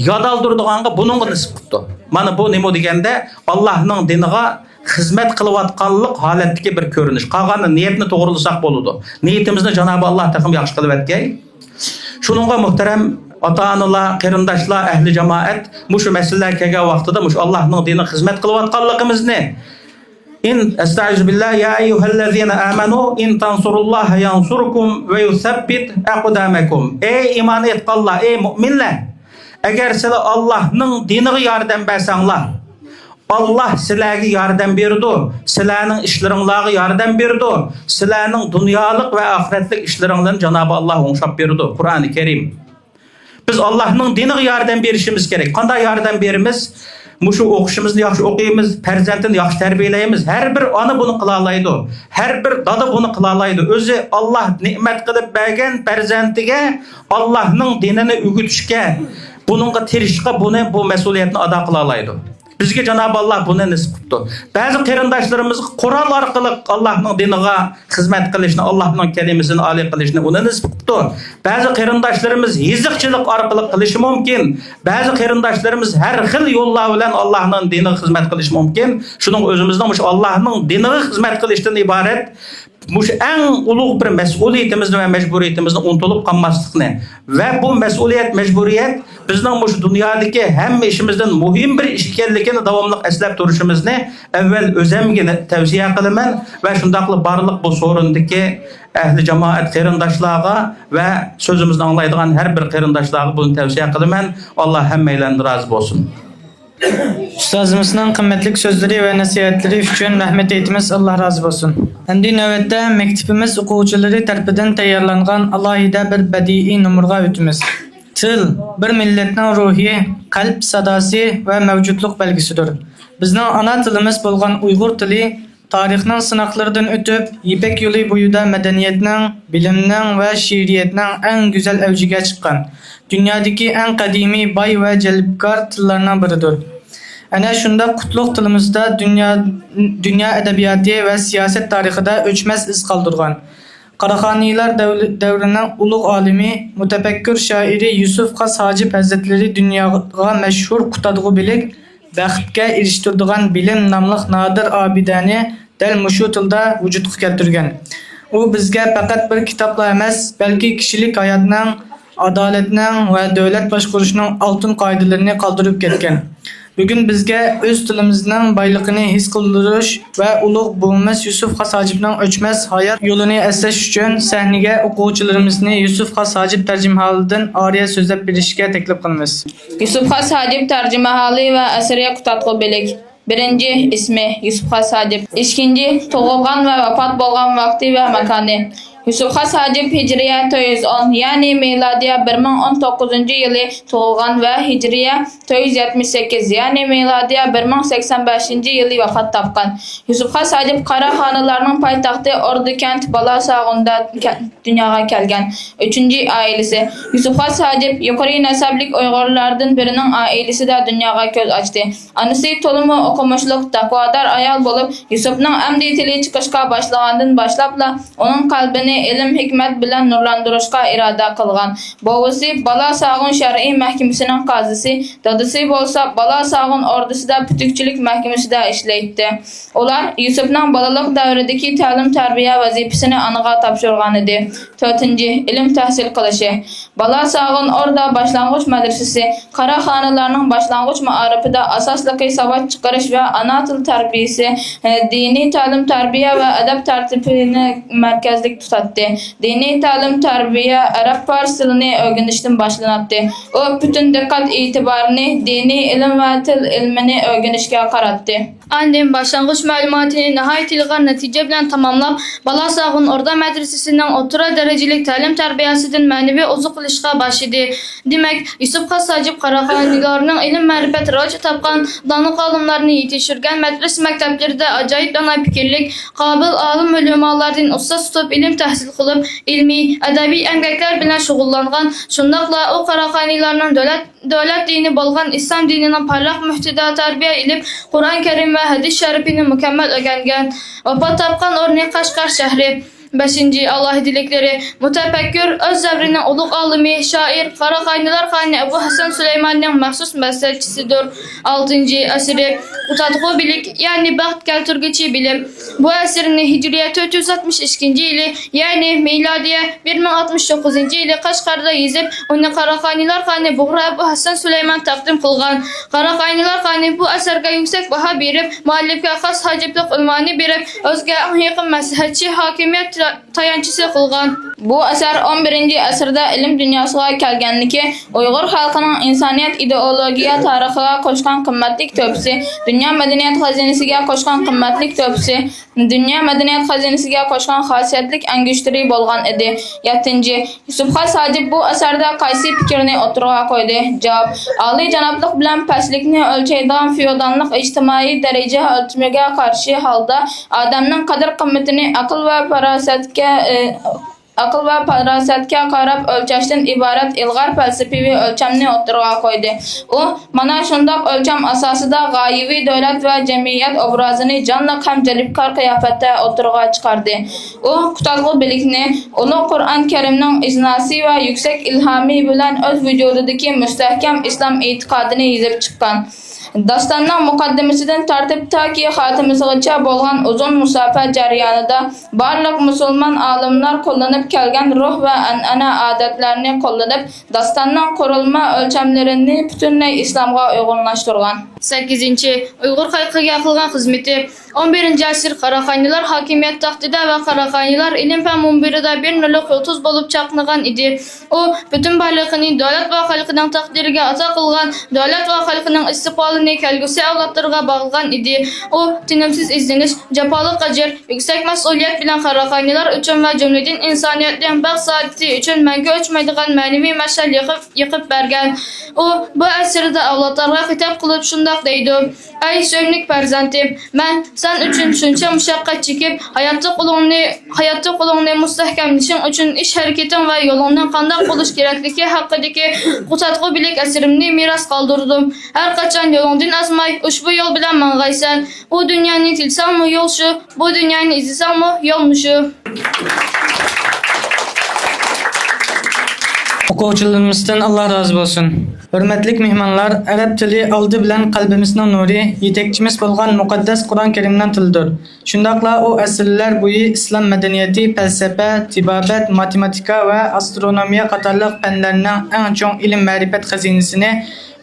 ياد ئالدۇرىدىغانغا بۇنىڭغا نېسىپ قىپتۇ. مانا بۇ نېمە دېگەندە، ئاللاھنىڭ دىنىغا خىزمەت قىلىۋاتقانلىق ھالەتتىكى بىر كۆرۈنۈش. قالغاندا نىيەتنى توغرىلىساق بولىدۇ. نىيىتىمىزنى جانابى ئاللاھ تېخىمۇ ياخشى قىلىۋەتكەي. شۇنىڭغا مۇھتەرەم ئاتا-ئانىلار، قېرىنداشلار، ئەھلى جامائەت، مۇشۇ مەسىلىلەر كەلگەن ۋاقتىدا مۇشۇ ئاللاھنىڭ دىنىغا خىزمەت قىلىۋاتقانلىقىمىزنى، ئىن، ئەستەئىزۇ بىللا، يا ئەييۇھەللەزىنە ئامەنۇ، ئىن تەنسۇرۇللاھە يەنسۇركۇم ۋە يۇسەببىت ئەقدامەكۇم. ئەي ئىمان ئېيتقانلار، ئەي مۇئمىنلەر! ئەگەر سىلەر ئاللاھنىڭ دىنىغا ياردەم بەرسەڭلار، ئاللاھ سىلەرگە ياردەم بېرىدۇ، سىلەرنىڭ ئىشلىرىڭلارغا ياردەم بېرىدۇ، سىلەرنىڭ دۇنيالىق ۋە ئاخىرەتلىك ئىشلىرىڭلارنى جانابى ئاللاھ ئوڭشاپ بېرىدۇ. قۇرئانى كەرىم. بىز ئاللاھنىڭ دىنىغا ياردەم بېرىشىمىز كېرەك. قانداق ياردەم بېرىمىز؟ مۇشۇ ئوقۇشىمىزنى ياخشى ئوقۇيمىز، پەرزەنتىنى ياخشى تەربىيەلەيمىز. ھەر بىر ئانا بۇنى قىلالايدۇ. ھەر بىر دادا بۇنى قىلالايدۇ. ئۆزى ئاللاھ نېمەت قىلىپ بەرگەن پەرزەنتىگە ئاللاھنىڭ دىنىنى ئۆگىتىشكە، بۇنىڭغا تىرىشىشقا بۇنى، بۇ مەسئۇلىيەتنى ئادا قىلالايدۇ. بىزگە جانابى ئاللاھ بۇنى نېسىپ قىپتۇ. بەزى قېرىنداشلىرىمىزغا قورال ئارقىلىق ئاللاھنىڭ دىنىغا خىزمەت قىلىشنى، ئاللاھنىڭ كەلىمىسىنى ئالىي قىلىشنى ئۇنى نېسىپ قىپتۇ. بەزى قېرىنداشلىرىمىز يېزىقچىلىق ئارقىلىق قىلىشى مۇمكىن. بەزى قېرىنداشلىرىمىز ھەر خىل يوللار بىلەن ئاللاھنىڭ دىنىغا خىزمەت قىلىشى مۇمكىن. شۇنىڭ ئۆزىمىزنىڭ مۇشۇ ئاللاھنىڭ دىنىغا خىزمەت قىلىشتىن ئىبارەت مۇشۇ ئەڭ ئۇلۇغ بىر مەسئۇلىيىتىمىزنى ۋە مەجبۇرىيىتىمىزنى ئۇنتۇلۇپ قالماسلىقنى ۋە بۇ مەسئۇلىيەت، مەجبۇرىيەت بىزنىڭ مۇشۇ دۇنيادىكى ھەممە ئىشىمىزدىن مۇھىم بىر ئىش ئىكەنلىكىنى داۋاملىق ئەسلەپ تۇرۇشىمىزنى ئەۋۋەل ئۆزەمگە تەۋسىيە قىلىمەن ۋە شۇنداقلا بارلىق بۇ سورۇندىكى ئەھلى جامائەت قېرىنداشلارغا ۋە سۆزىمىزنى ئاڭلايدىغان ھەر بىر قېرىنداشلارغا بۇنى تەۋسىيە قىلىمەن. ئاللا ھەممەيلەندىن رازى بولسۇن. ئۇستازىمىزنىڭ قىممەتلىك سۆزلىرى ۋە نەسىھەتلىرى ئۈچۈن رەھمەت ئېيتىمىز، ئاللا رازى بولسۇن. ئەمدى نۆۋەتتە مەكتىپىمىز ئوقۇغۇچىلىرى تەرىپىدىن تەييارلانغان ئالاھىدە بىر بەدىئىي نومۇرغا ئۆتىمىز. تىل، بىر مىللەتنىڭ روھى، قەلب ساداسى ۋە مەۋجۇتلۇق بەلگىسىدۇر. بىزنىڭ ئانا تىلىمىز بولغان ئۇيغۇر تىلى تارىخنىڭ سىناقلىرىدىن ئۆتۈپ، يىپەك يولى بويىدا مەدەنىيەتنىڭ، بىلىمنىڭ ۋە شېئىرىيەتنىڭ ئەڭ گۈزەل ئەۋجىگە چىققان، دۇنيادىكى ئەڭ قەدىمىي، باي ۋە جەلپكار تىللارنىڭ بىرىدۇر. ئەنە شۇنداق قۇتلۇق تىلىمىزدا دۇنيا، دۇنيا ئەدەبىياتى ۋە سىياسەت تارىخىدا ئۆچمەس ئىز قالدۇرغان، قاراخانىيلار دەۋلى-، دەۋرىنىڭ ئۇلۇغ ئالىمى، مۇتەپەككۇر شائىرى يۈسۈپ خاس ھاجىپ ھەزرەتلىرى دۇنياغا مەشھۇر قۇتادغۇ بىلىك، بەختكە ئېرىشتۈرىدىغان بىلىم ناملىق نادىر ئابىدەنى دەل مۇشۇ تىلدا ۋۇجۇدقا كەلتۈرگەن. ئۇ بىزگە پەقەت بىر كىتابلا ئەمەس، بەلكى كىشىلىك ھاياتنىڭ، ئادالەتنىڭ ۋە دۆلەت باشقۇرۇشنىڭ ئالتۇن قائىدىلىرىنى قالدۇرۇپ كەتكەن. بۈگۈن بىزگە ئۆز تىلىمىزنىڭ بايلىقىنى ھېس قىلدۇرۇش ۋە ئۇلۇغ بوۋىمىز يۈسۈپ خاس ھاجىپنىڭ ئۆچمەس ھايات يولىنى ئەسلەش ئۈچۈن سەھنىگە ئوقۇغۇچىلىرىمىزنى يۈسۈپ خاس ھاجىپ تەرجىمىھالىدىن ئارىيە سۆزلەپ بېرىشكە تەكلىپ قىلىمىز. يۈسۈپ خاس ھاجىپ تەرجىمىھالى ۋە ئەسىرى قۇتادغۇ بىلىك. بىرىنچى، ئىسمى يۈسۈپ خاس ھاجىپ. ئىككىنچى، تۇغۇلغان ۋە ۋاپات بولغان ۋاقتى ۋە ماكانى. يۈسۈپ خاس ھاجىپ ھىجرىيە تۆت يۈز ئون، يەنى مىلادىيە بىر مىڭ ئون توققۇزىنچى يىلى تۇغۇلغان ۋە ھىجرىيە تۆت يۈز يەتمىش سەككىز، يەنى مىلادىيە بىر مىڭ سەكسەن بەشىنچى يىلى ۋاپات تاپقان. يۈسۈپ خاس ھاجىپ قاراخانىيلارنىڭ پايتەختى ئوردۇكەنت بالاساغۇندا كە-، دۇنياغا كەلگەن. ئۈچىنچى ئائىلىسى. يۈسۈپ خاس ھاجىپ يۇقىرى نەسەبلىك ئۇيغۇرلاردىن بىرىنىڭ ئائىلىسىدە دۇنياغا كۆز ئاچتى. ئانىسى تولىمۇ ئوقۇمۇشلۇق، تەقۋادار ئايال بولۇپ، يۈسۈپنىڭ ئەمدى تىلى چىقىشقا باشلىغاندىن باشلاپلا، ئۇنىڭ قەلبىنى ئىلىم-ھېكمەت بىلەن نۇرلاندۇرۇشقا ئىرادە قىلغان. بوۋىسى بالاساغۇن شەرئىي مەھكىمىسىنىڭ قازىسى، دادىسى بولسا بالاساغۇن ئوردىسىدا پۈتۈكچىلىك مەھكىمىسىدە ئىشلەيتتى. ئۇلار يۈسۈپنىڭ بالىلىق دەۋرىدىكى تەلىم-تەربىيە ۋەزىپىسىنى ئانىغا تاپشۇرغانىدى. تۆتىنچى، ئىلىم تەھسىل قىلىشى. بالاساغۇن ئوردا باشلانغۇچ مەدرىسىسى قاراخانىيلارنىڭ باشلانغۇچ مائارىپىدا ئاساسلىقى ساۋات چىقىرىش ۋە ئانا تىل تەربىيىسى، دىنىي تەلىم-تەربىيە ۋە ئەدەب تەرتىپىنى مەركەزلىك تۇتاتتى. دىنىي تەلىم-تەربىيە ئەرەب-پارس تىلىنى ئۆگىنىشتىن باشلىناتتى. ئۇ پۈتۈن دىققەت ئېتىبارىنى دىنىي ئىلىم ۋە تىل ئىلمىنى ئۆگىنىشكە قاراتتى. ئاندىن باشلانغۇچ مەلۇماتىنى ناھايىتى ئىلغار نەتىجە بىلەن تاماملاپ، بالاساغۇن ئوردا مەدرىسىسىنىڭ ئوتتۇرا دەرىجىلىك تەلىم-تەربىيەسىدىن مەنىۋى ئوزۇق ئېلىشقا باشلىدى. دېمەك، يۈسۈپ خاس ھاجىپ قاراخانىيلارنىڭ ئىلىم-مەرىپەت راۋاج تاپقان داڭلىق ئالىملارنى يېتىشتۈرگەن مەدرىسە-مەكتەپلىرىدە ئاجايىپ دانا پىكىرلىك، قابىل ئالىم-ئۆلىمالاردىن ئۇستاز تۇتۇپ ئىلىم تەھسىل قىلىپ، ئىلمىي، ئەدەبىي ئەمگەكلەر بىلەن شۇغۇللانغان. شۇنداقلا ئۇ قاراخانىيلارنىڭ دۆلەت دۆلەت دىنى بولغان ئىسلام دىنىنىڭ پارلاق مۇھىتىدا تەربىيە ئېلىپ، قۇرئان كەرىم ۋە ھەدىس شەرىپىنى مۇكەممەل ئۆگەنگەن. ۋاپات تاپقان ئورنى قەشقەر شەھىرى. بەشىنچى، ئالاھىدىلىكلىرى. مۇتەپەككۇر، ئۆز دەۋرىنىڭ ئۇلۇغ ئالىمى، شائىر، قاراخانىيلار خانى ئەبۇ ھەسەن سۇلايماننىڭ مەخسۇس مەسلىھەتچىسىدۇر. ئالتىنچى ئەسىرى. قۇتادغۇ بىلىك، يەنى بەخت كەلتۈرگۈچى بىلىم. بۇ ئەسىرنى ھىجرىيە تۆت يۈز ئاتمىش ئىككىنچى يىلى، يەنى مىلادىيە بىر مىڭ ئاتمىش توققۇزىنچى يىلى قەشقەردە يېزىپ، ئۇنى قاراخانىيلار خانى بۇغرا ئەبۇ ھەسەن سۇلايمان تەقدىم قىلغان. قاراخانىيلار خانى بۇ ئەسەرگە يۈكسەك باھا بېرىپ، مۇئەللىپكە خاس ھاجىپلىق ئۇنۋانى بېرىپ، ئۆزىگە ئەڭ يېقىن مەسلىھەتچى، ھاكىمىيەت تا-، تايانچىسى قىلغان. بۇ ئەسەر ئون بىرىنچى ئەسىردە ئىلىم دۇنياسىغا كەلگەنلىكى، ئۇيغۇر خەلقىنىڭ ئىنسانىيەت ئىدېئولوگىيە تارىخىغا قوشقان قىممەتلىك تۆھپىسى، دۇنيا مەدەنىيەت خەزىنىسىگە قوشقان قىممەتلىك تۆھپىسى، دۇنيا مەدەنىيەت خەزىنىسىگە قوشقان خاسىيەتلىك ئەڭگۈشتىرى بولغان ئىدى. يەتتىنچى، يۈسۈپ خاس ھاجىپ بۇ ئەسەردە قايسى پىكىرنى ئوتتۇرىغا قويدى؟ جاۋاب، ئالىيجانابلىق بىلەن پەسلىكنى ئۆلچەيدىغان فېئوداللىق ئىجتىمائىي دەرىجە ئۆلچىمىگە قارشى ھالدا ئادەمنىڭ قەدىر-قىممىتىنى ئەقىل ۋە پاراسەتكە، ئە، ئەقىل ۋە پاراسەتكە قاراپ ئۆلچەشتىن ئىبارەت ئىلغار پەلسەپىۋى ئۆلچەمنى ئوتتۇرىغا قويدى. ئۇ مانا شۇنداق ئۆلچەم ئاساسىدا غايىۋى دۆلەت ۋە جەمئىيەت ئوبرازىنى جانلىق ھەم جەلپكار قىياپەتتە ئوتتۇرىغا چىقاردى. ئۇ قۇتادغۇ بىلىكنى، ئۇلۇغ قۇرئان كەرىمنىڭ ئىزناسى ۋە يۈكسەك ئىلھامى بىلەن ئۆز ۋۇجۇدىدىكى مۇستەھكەم ئىسلام ئېتىقادىنى يېزىپ چىققان. داستاننىڭ مۇقەددىمىسىدىن تارتىپ تاكى خاتىمىسىغىچە بولغان ئۇزۇن مۇساپە جەريانىدا بارلىق مۇسۇلمان ئالىملار قوللىنىپ كەلگەن روھ ۋە ئەنئەنە ئادەتلەرنى قوللىنىپ، داستاننىڭ قۇرۇلما ئۆلچەملىرىنى پۈتۈنلەي ئىسلامغا ئۇيغۇنلاشتۇرغان. سەككىزىنچى، ئۇيغۇر خەلقىگە قىلغان خىزمىتى. ئون بىرىنچى ئەسىر قاراخانىيلار ھاكىمىيەت تەختىدە ۋە قاراخانىيلار ئىلىم-پەن مۇنبىرىدا بىر نۇرلۇق يۇلتۇز بولۇپ چاقنىغان ئىدى. ئۇ پۈتۈن بارلىقىنى دۆلەت ۋە خەلقىنىڭ تەقدىرىگە ئاتا قىلغان، دۆلەت ۋە خەلقىنىڭ ئىستىقبالىنى كەلگۈسى ئەۋلادلىرىغا باغلىغان ئىدى. ئۇ تىنىمسىز ئىزدىنىش، جاپالىق ئەجىر، يۈكسەك مەسئۇلىيەت بىلەن قاراخانىيلار ئۈچۈن ۋە جۈملىدىن ئىنسانىيەتنىڭ بەخت سائادىتى ئۈچۈن مەڭگۈ ئۆچمەيدىغان مەنىۋى مەشئەل يېقىپ، يېقىپ بەرگەن. ئۇ بۇ ئەسىرىدە ئەۋلادلارغا خىتاب قىلىپ شۇنداق دەيدۇ: ئەي سۆيۈملۈك پەرزەنتىم، مەن سەن ئۈچۈن شۇنچە مۇشەققەت چېكىپ، ھاياتلىق ئۇلۇڭنى، ھاياتلىق ئۇلۇڭنى مۇستەھكەملىشىڭ ئۈچۈن ئىش-ھەرىكىتىڭ ۋە يولۇڭنىڭ قانداق بولۇش كېرەكلىكى ھەققىدىكى قۇتادغۇ بىلىك ئەسىرىمنى مىراس قالدۇردۇم. ھەر قاچان يولۇڭدىن ئازماي، ئۇشبۇ يول بىلەن ماڭغايسەن. ئۇ دۇنيانى تىلىساڭمۇ يول شۇ، بۇ دۇنيانى ئىزدىسەڭمۇ يول مۇشۇ. ئوقۇغۇچىلىرىمىزدىن ئاللا رازى بولسۇن. ھۆرمەتلىك مېھمانلار، ئەرەب تىلى ئالدى بىلەن قەلبىمىزنىڭ نۇرى، يېتەكچىمىز بولغان مۇقەددەس قۇرئان كەرىمنىڭ تىلىدۇر. شۇنداقلا ئۇ ئەسىرلەر بويى ئىسلام مەدەنىيىتى، پەلسەپە، تېبابەت، ماتېماتىكا ۋە ئاسترونومىيە قاتارلىق پەنلەرنىڭ ئەڭ چوڭ ئىلىم-مەرىپەت خەزىنىسىنى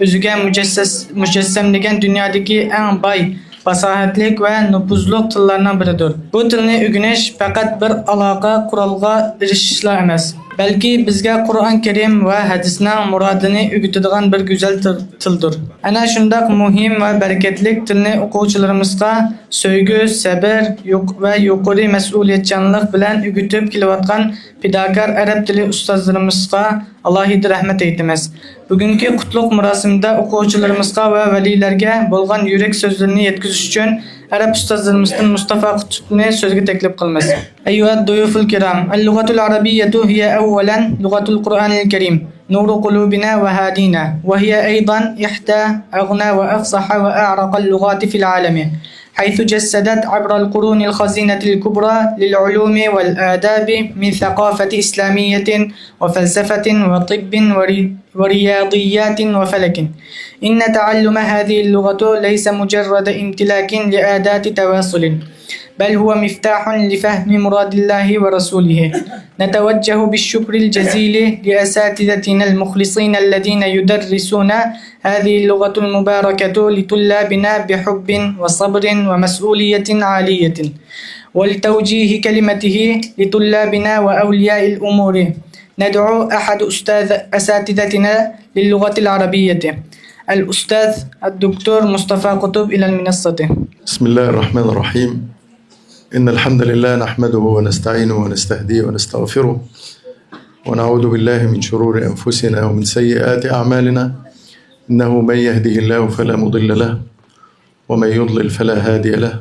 ئۆزىگە مۇجەسسەس-، مۇجەسسەملىگەن دۇنيادىكى ئەڭ باي، پاساھەتلىك ۋە نوپۇزلۇق تىللارنىڭ بىرىدۇر. بۇ تىلنى ئۆگىنىش پەقەت بىر ئالاقە قورالىغا ئېرىشىشلا ئەمەس، بەلكى بىزگە قۇرئان كەرىم ۋە ھەدىسنىڭ مۇرادىنى ئۆگىتىدىغان بىر گۈزەل تىل-، تىلدۇر. ئەنە شۇنداق مۇھىم ۋە بەرىكەتلىك تىلنى ئوقۇغۇچىلىرىمىزغا سۆيگۈ، سەبىر يۇق-، ۋە يۇقىرى مەسئۇلىيەتچانلىق بىلەن ئۆگىتىپ كېلىۋاتقان پىداكار ئەرەب تىلى ئۇستازلىرىمىزغا ئالاھىدە رەھمەت ئېيتىمىز. بۈگۈنكى قۇتلۇق مۇراسىمدا ئوقۇغۇچىلىرىمىزغا ۋە ۋەلىلەرگە بولغان يۈرەك سۆزلىرىنى يەتكۈزۈش ئۈچۈن ئەرەب ئۇستازلىرىمىزدىن مۇستافا قۇتۇپنى سۆزگە تەكلىپ قىلىمىز. أيها الضيوف الكرام، اللغة العربية هي أولا لغة القرآن الكريم، نور قلوبنا وهادينا، وهي أيضا إحدى أغنى وأفصح وأعرق اللغات في العالم، حيث جسدت عبر القرون الخزينة الكبرى للعلوم والآداب من ثقافة إسلامية وفلسفة وطب وري-، ورياضيات وفلك. إن تعلم هذه اللغة ليس مجرد امتلاك لأداة تواصل، بل هو مفتاح لفهم مراد الله ورسوله. نتوجه بالشكر الجزيل لأساتذتنا المخلصين الذين يدرسون هذه اللغة المباركة لطلابنا بحب وصبر ومسؤولية عالية، ولتوجيه كلمته لطلابنا وأولياء الأمور. ندعو أحد أستاذ، أساتذتنا للغة العربية، الأستاذ الدكتور مصطفى قطب، إلى المنصة. بسم الله الرحمن الرحيم. إن الحمد لله نحمده ونستعينه ونستهديه ونستغفره، ونعوذ بالله من شرور أنفسنا ومن سيئات أعمالنا. إنه من يهده الله فلا مضل له، ومن يضلل فلا هادي له.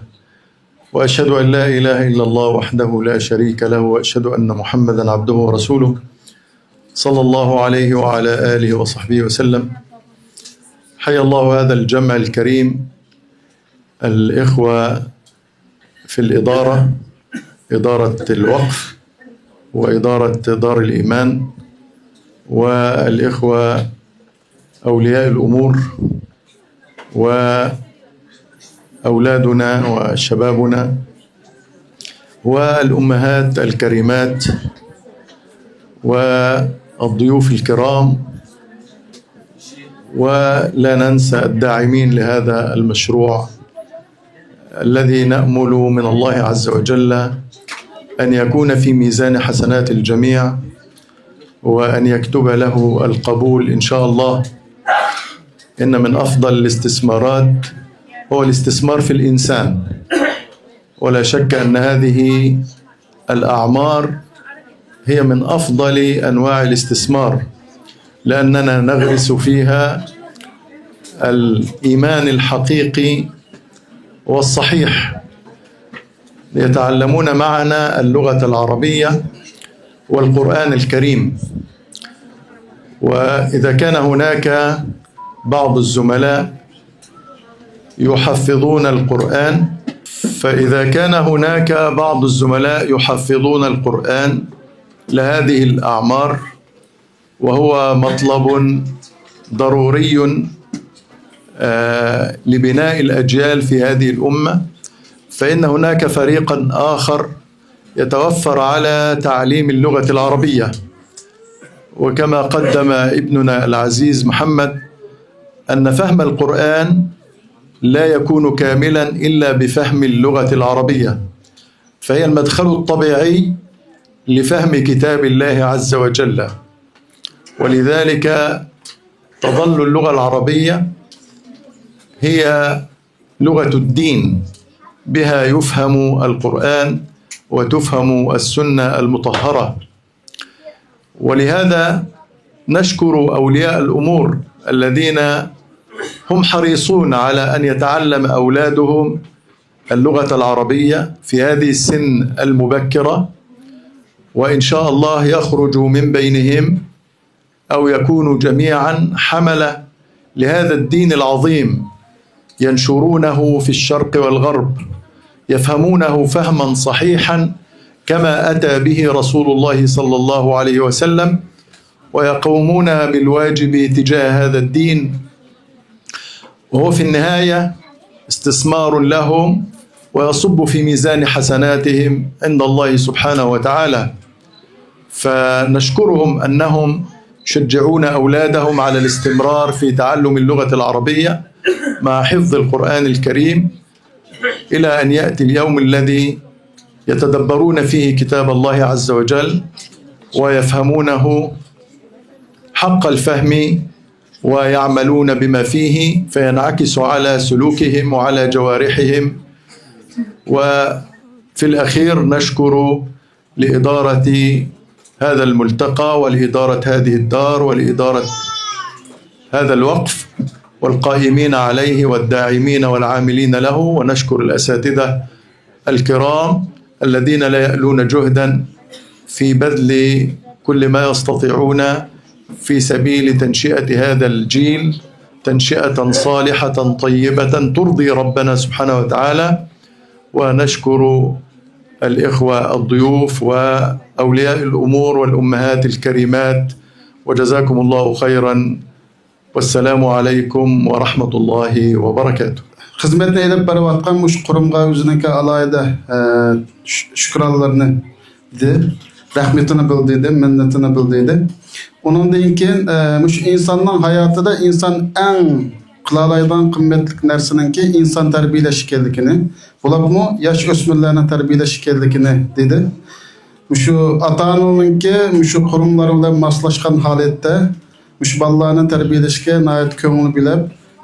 وأشهد أن لا إله إلا الله وحده لا شريك له، وأشهد أن محمدا عبده ورسوله، صلى الله عليه وعلى آله وصحبه وسلم. حيا الله هذا الجمع الكريم، الإخوة في الإدارة، إدارة الوقف وإدارة دار الإيمان، والإخوة أولياء الأمور، وأولادنا وشبابنا، والأمهات الكريمات، والضيوف الكرام، ولا ننسى الداعمين لهذا المشروع الذي نأمل من الله عز وجل أن يكون في ميزان حسنات الجميع، وأن يكتب له القبول إن شاء الله. إن من أفضل الاستثمارات هو الاستثمار في الإنسان، ولا شك أن هذه الأعمار هي من أفضل أنواع الاستثمار، لأننا نغرس فيها الإيمان الحقيقي والصحيح، ليتعلمون معنا اللغة العربية والقرآن الكريم. وإذا كان هناك بعض الزملاء يحفظون القرآن، فإذا كان هناك بعض الزملاء يحفظون القرآن لهذه الأعمار، وهو مطلب ضروري، آه، لبناء الأجيال في هذه الأمة، فإن هناك فريقا آخر يتوفر على تعليم اللغة العربية. وكما قدم ابننا العزيز محمد، أن فهم القرآن لا يكون كاملا إلا بفهم اللغة العربية، فهي المدخل الطبيعي لفهم كتاب الله عز وجل. ولذلك تظل اللغة العربية هي لغة الدين، بها يفهم القرآن وتفهم السنة المطهرة. ولهذا نشكر أولياء الأمور الذين هم حريصون على أن يتعلم أولادهم اللغة العربية في هذه السن المبكرة، وإن شاء الله يخرج من بينهم أو يكونوا جميعا حملة لهذا الدين العظيم، ينشرونه في الشرق والغرب، يفهمونه فهما صحيحا كما أتى به رسول الله صلى الله عليه وسلم، ويقومون بالواجب تجاه هذا الدين، وهو في النهاية استثمار لهم ويصب في ميزان حسناتهم عند الله سبحانه وتعالى. فنشكرهم أنهم يشجعون أولادهم على الاستمرار في تعلم اللغة العربية مع حفظ القرآن الكريم، إلى أن يأتي اليوم الذي يتدبرون فيه كتاب الله عز وجل ويفهمونه حق الفهم ويعملون بما فيه، فينعكس على سلوكهم وعلى جوارحهم. وفي الأخير نشكر لإدارة هذا الملتقى ولإدارة هذه الدار ولإدارة هذا الوقف والقائمين عليه والداعمين والعاملين له، ونشكر الأساتذة الكرام الذين لا يألون جهدا في بذل كل ما يستطيعون في سبيل تنشئة هذا الجيل تنشئة صالحة طيبة ترضي ربنا سبحانه وتعالى. ونشكر الإخوة الضيوف وأولياء الأمور والأمهات الكريمات، وجزاكم الله خيرا، والسلام عليكم ورحمة الله وبركاته. خىزمەتنى ئېلىپ بېرىۋاتقان مۇشۇ قۇرۇمغا ئۆزىنىڭكى ئالاھىدە، ئە، شۈ-، شۈكرانلىرىنى دېدى، رەھمىتىنى بىلدۈردى، مىننىتىنى بىلدۈردى. ئۇنىڭدىن كېيىن، ئە، مۇشۇ ئىنساننىڭ ھاياتىدا ئىنسان ئەڭ قىلالايدىغان قىممەتلىك نەرسىنىڭكى ئىنسان تەربىيەلەش ئىكەنلىكىنى، بولۇپمۇ ياش ئۆسمۈرلەرنى تەربىيەلەش ئىكەنلىكىنى دېدى. مۇشۇ ئاتا-ئانىنىڭكى مۇشۇ قۇرۇملار بىلەن ماسلاشقان ھالەتتە مۇشۇ بالىلارنى تەربىيەلەشكە ناھايىتى كۆڭۈل بۆلۈپ،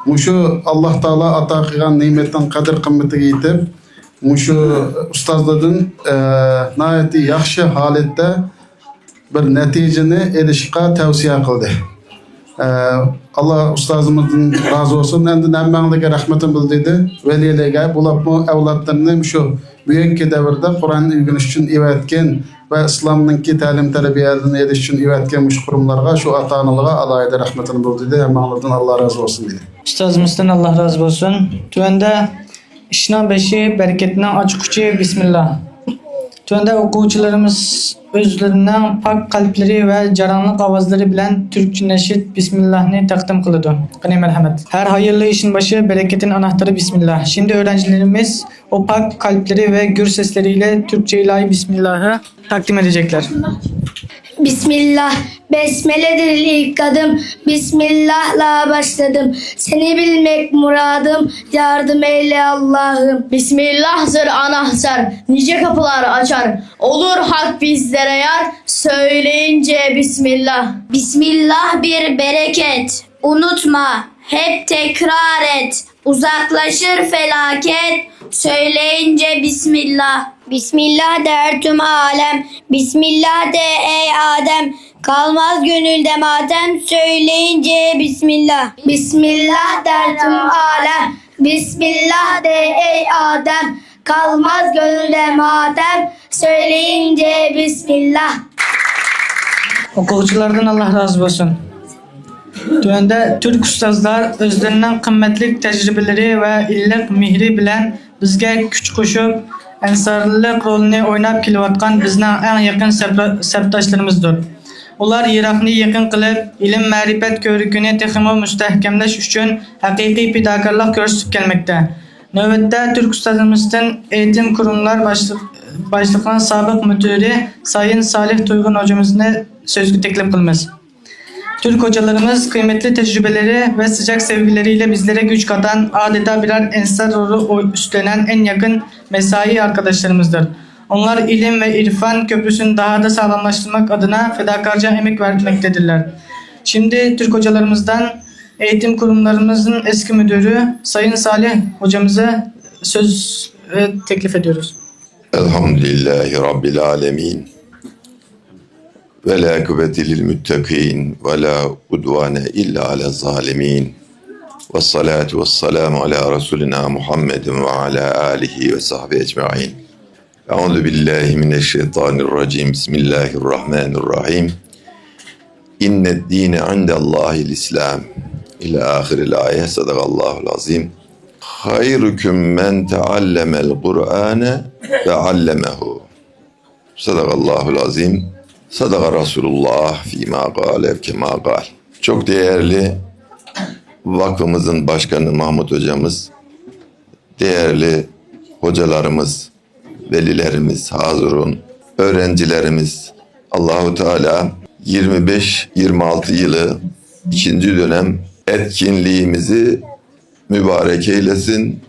مۇشۇ ئاللا تائالا ئاتا قىلغان نېمەتنىڭ قەدىر-قىممىتىگە يېتىپ، مۇشۇ ئۇستازلاردىن، ئە، ناھايىتى ياخشى ھالەتتە بىر نەتىجىنى ئېلىشقا تەۋسىيە قىلدى. ئە، ئاللا ئۇستازىمىزدىن رازى بولسۇن. ئەمدى ھەممەڭلارگە رەھمىتىنى بىلدۈردى. ۋەلىلەرگە، بولۇپمۇ ئەۋلادلىرىنى مۇشۇ بۈگۈنكى دەۋردە قۇرئان ئۆگىنىش ئۈچۈن ئېۋەتكەن ۋە ئىسلامنىڭكى تەلىم-تەربىيەلىرىنى ئېلىش ئۈچۈن ئېۋەتكەن مۇشۇ قۇرۇملارغا، شۇ ئاتا-ئانىلارغا ئالاھىدە رەھمىتىنى بىلدۈردى. ھەممەڭلاردىن ئاللا رازى بولسۇن دېدى. ئۇستازىمىزدىن ئاللا رازى بولسۇن. تۆۋەندە ئىشنىڭ بېشى، بەرىكەتنىڭ ئاچقۇچى بىسمىللا. تۆۋەندە ئوقۇغۇچىلىرىمىز ئۆزلىرىنىڭ پاك قەلبلىرى ۋە جاراڭلىق ئاۋازلىرى بىلەن تۈركچە نەشىد بىسمىللاھنى تەقدىم قىلىدۇ. قېنى، مەرھەمەت. Her hayırlı işin başı, bereketin anahtarı Bismillah. Şimdi öğrencilerimiz o pak kalpleri ve gür sesleriyle Türkçe ilahi Bismillah'ı takdim edecekler. Bismillah, besmeledir ilk adım. Bismillah'la başladım. Seni bilmek muradım. Yardım eyle Allah'ım. Bismillah'tır anahtar. Nice kapılar açar. Olur Hak bizlere yar. Söyleyince Bismillah. Bismillah bir bereket. Unutma, hep tekrar et. Uzaklaşır felaket, söyleyince Bismillah. Bismillah der tüm alem, Bismillah de ey Adem. Kalmaz gönülde matem, söyleyince Bismillah. Bismillah der tüm alem, Bismillah de ey Adem. Kalmaz gönülde matem, söyleyince Bismillah. ئوقۇغۇچىلاردىن ئاللا رازى بولسۇن. تۆۋەندە تۈرك ئۇستازلار ئۆزلىرىنىڭ قىممەتلىك تەجرىبىلىرى ۋە ئىللىق مېھرى بىلەن بىزگە كۈچ قوشۇپ، ئەنسارلىق رولىنى ئويناپ كېلىۋاتقان بىزنىڭ ئەڭ يېقىن سەپداشلىرىمىزدۇر. ئۇلار يىراقنى يېقىن قىلىپ، ئىلىم-مەرىپەت كۆۋرۈكىنى تېخىمۇ مۇستەھكەملەش ئۈچۈن ھەقىقىي پىداكارلىق كۆرسىتىپ كەلمەكتە. نۆۋەتتە تۈرك ئۇستازىمىزدىن ئېيتىم قۇرۇملار باشلىق-، باشلىقىنىڭ سابىق مۇدىرى سايىن سالىھ تۇيغۇن ھوجىمىزنى سۆزگە تەكلىپ قىلىمىز. Türk hocalarımız kıymetli tecrübeleri ve sıcak sevgileriyle bizlere güç katan, adeta birer ensar rolü üstlenen en yakın mesai arkadaşlarımızdır. Onlar ilim ve irfan köprüsünü daha da sağlamlaştırmak adına fedakarca emek vermektedirler. Şimdi Türk hocalarımızdan eğitim kurumlarımızın eski müdürü Sayın Salih hocamıza söz, e, teklif ediyoruz. Elhamdülillahi Rabbil Alemin. Ve la kuvvete lil muttaqin ve la udvane illa ala zalimin. Ve salatu ve selamu ala Resulina Muhammedin ve ala alihi ve sahbihi ecmain. Euzu billahi mineşşeytanirracim. Bismillahirrahmanirrahim. İnned dine indallahil İslam. İlâ ahiril ayet. Sadakallahul azim. Hayrukum men teallemel Kur'ane ve allemehu. Sadakallahul azim. Sadaka Resulullah fîmâ kâle kemâ kâl. Çok değerli vakfımızın başkanı Mahmut hocamız, değerli hocalarımız, velilerimiz, hazırun, öğrencilerimiz, Allahu Teala yirmi beş yirmi altı yılı ikinci dönem etkinliğimizi mübarek eylesin,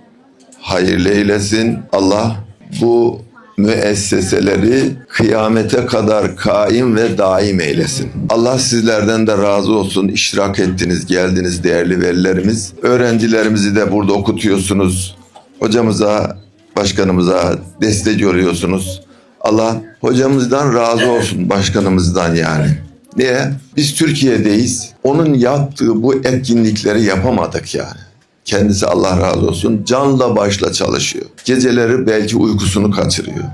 hayırlı eylesin. Allah bu müesseseleri kıyamete kadar kaim ve daim eylesin. Allah sizlerden de razı olsun. İştirak ettiniz, geldiniz değerli velilerimiz. Öğrencilerimizi de burada okutuyorsunuz. Hocamıza, başkanımıza destek oluyorsunuz. Allah hocamızdan razı olsun, başkanımızdan yani. Niye? Biz Türkiye'deyiz. Onun yaptığı bu etkinlikleri yapamadık yani. Kendisi Allah razı olsun canla başla çalışıyor. Geceleri belki uykusunu kaçırıyor.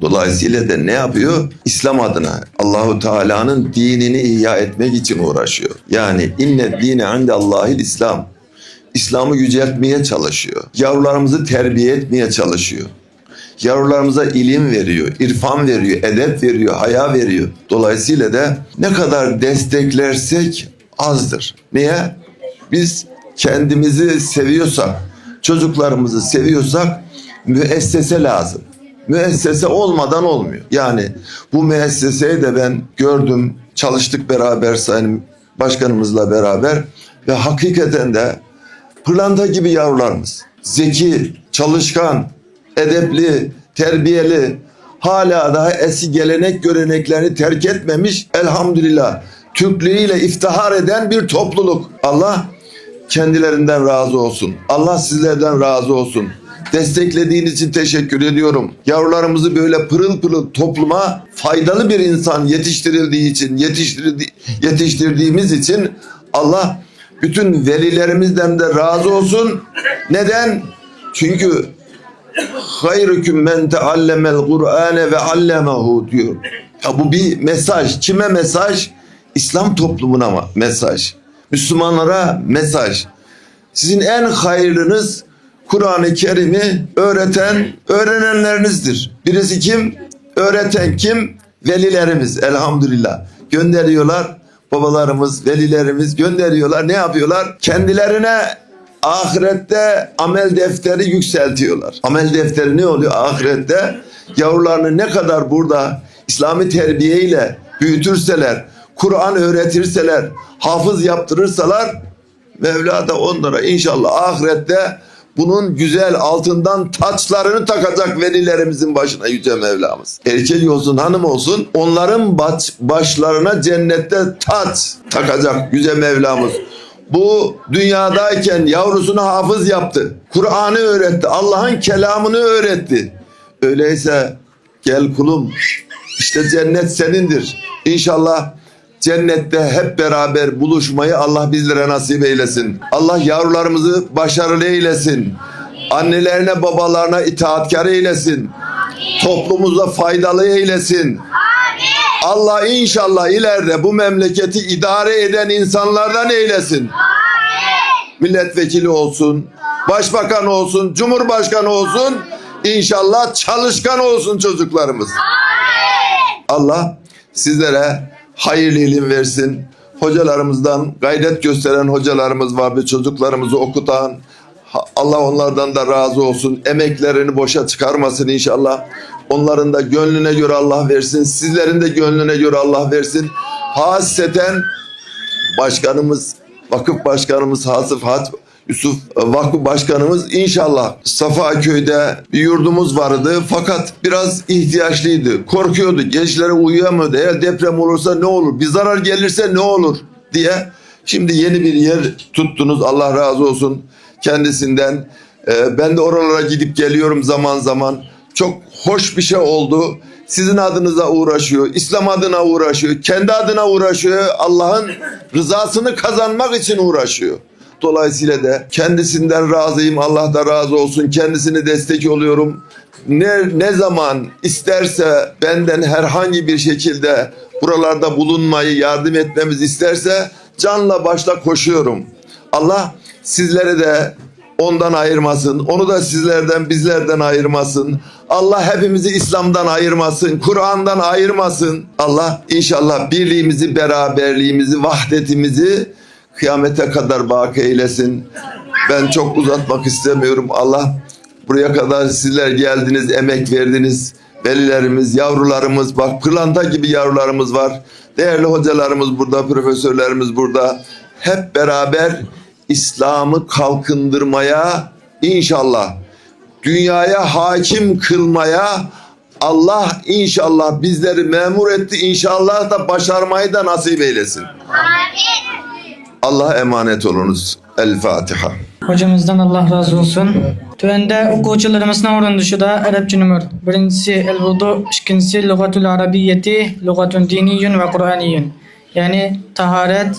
Dolayısıyla da ne yapıyor? İslam adına, Allahu Teala'nın dinini ihya etmek için uğraşıyor. Yani inne dine indallahil İslam. İslam'ı yüceltmeye çalışıyor. Yavrularımızı terbiye etmeye çalışıyor. Yavrularımıza ilim veriyor, irfan veriyor, edep veriyor, haya veriyor. Dolayısıyla da ne kadar desteklersek azdır. Niye? Biz kendimizi seviyorsak, çocuklarımızı seviyorsak müessese lazım. Müessese olmadan olmuyor. Yani bu müesseseyi de ben gördüm, çalıştık beraber Sayın Başkanımızla beraber ve hakikaten de pırlanta gibi yavrularımız. Zeki, çalışkan, edepli, terbiyeli, hala daha eski gelenek göreneklerini terk etmemiş, elhamdülillah, Türklüğüyle iftihar eden bir topluluk. Allah kendilerinden razı olsun. Allah sizlerden razı olsun. Desteklediğiniz için teşekkür ediyorum. Yavrularımızı böyle pırıl pırıl topluma faydalı bir insan yetiştirildiği için, yetiştirdi-, yetiştirdiğimiz için Allah bütün velilerimizden de razı olsun. Neden? Çünkü "Hayrukum men teallemel Kur'ane ve allemehu" diyor. Ya bu bir mesaj. Kime mesaj? İslam toplumuna ma-, mesaj. Müslümanlara mesaj. Sizin en hayırlınız Kur'an-ı Kerim'i öğreten, öğrenenlerinizdir. Birisi kim? Öğreten kim? Velilerimiz, elhamdülillah. Gönderiyorlar. Babalarımız, velilerimiz gönderiyorlar. Ne yapıyorlar? Kendilerine ahirette amel defteri yükseltiyorlar. Amel defteri ne oluyor ahirette? Yavrularını ne kadar burada İslami terbiyeyle büyütürseler, Kur'an öğretirseler, hafız yaptırırsalar, Mevla da onlara inşallah ahirette bunun güzel altından taçlarını takacak velilerimizin başına Yüce Mevlamız. Erkek olsun, hanım olsun, onların baş-, başlarına cennette taç takacak Yüce Mevlamız. Bu dünyadayken yavrusunu hafız yaptı. Kur'an'ı öğretti, Allah'ın kelamını öğretti. Öyleyse gel kulum, işte cennet senindir. İnşallah cennette hep beraber buluşmayı Allah bizlere nasip eylesin. Allah yavrularımızı başarılı eylesin. Annelerine, babalarına itaatkar eylesin. Toplumumuza faydalı eylesin. Allah inşallah ileride bu memleketi idare eden insanlardan eylesin. Milletvekili olsun, başbakan olsun, cumhurbaşkanı olsun, inşallah çalışkan olsun çocuklarımız. Allah sizlere hayırlı ilim versin. Hocalarımızdan gayret gösteren hocalarımız vardı, çocuklarımızı okutan. Ha-, Allah onlardan da razı olsun. Emeklerini boşa çıkarmasın inşallah. Onların da gönlüne göre Allah versin. Sizlerin de gönlüne göre Allah versin. Hasreten başkanımız, vakıf başkanımız Hasif Hat Yusuf, e, Vakfı Başkanımız inşallah Safaköy'de bir yurdumuz vardı. Fakat biraz ihtiyaçlıydı. Korkuyordu. Geceleri uyuyamıyordu. Eğer deprem olursa ne olur? Bir zarar gelirse ne olur diye. Şimdi yeni bir yer tuttunuz. Allah razı olsun kendisinden. E, ben de oralara gidip geliyorum zaman zaman. Çok hoş bir şey oldu. Sizin adınıza uğraşıyor, İslam adına uğraşıyor, kendi adına uğraşıyor. Allah'ın rızasını kazanmak için uğraşıyor. Dolayısıyla da kendisinden razıyım. Allah da razı olsun. Kendisine destek oluyorum. Ne, ne zaman isterse benden herhangi bir şekilde buralarda bulunmayı, yardım etmemizi isterse canla başla koşuyorum. Allah sizleri de ondan ayırmasın. Onu da sizlerden, bizlerden ayırmasın. Allah hepimizi İslam'dan ayırmasın, Kur'an'dan ayırmasın. Allah inşallah birliğimizi, beraberliğimizi, vahdetimizi kıyamete kadar baki eylesin. Ben çok uzatmak istemiyorum. Allah, buraya kadar sizler geldiniz, emek verdiniz. Velilerimiz, yavrularımız, bak pırlanta gibi yavrularımız var. Değerli hocalarımız burada, profesörlerimiz burada. Hep beraber İslam'ı kalkındırmaya, inşallah dünyaya hakim kılmaya Allah inşallah bizleri memur etti, inşallah da başarmayı da nasip eylesin. Allah'a emanet olunuz. El Fatiha. Hocamızdan Allah razı olsun. Tövende okuvchilarimizning o'rindoshida arabcha nomer. Birinchisi el-vudu, ikkinchisi lug'atul arabiyyati, lug'atun diniyun va qur'aniyun. Ya'ni tahorat,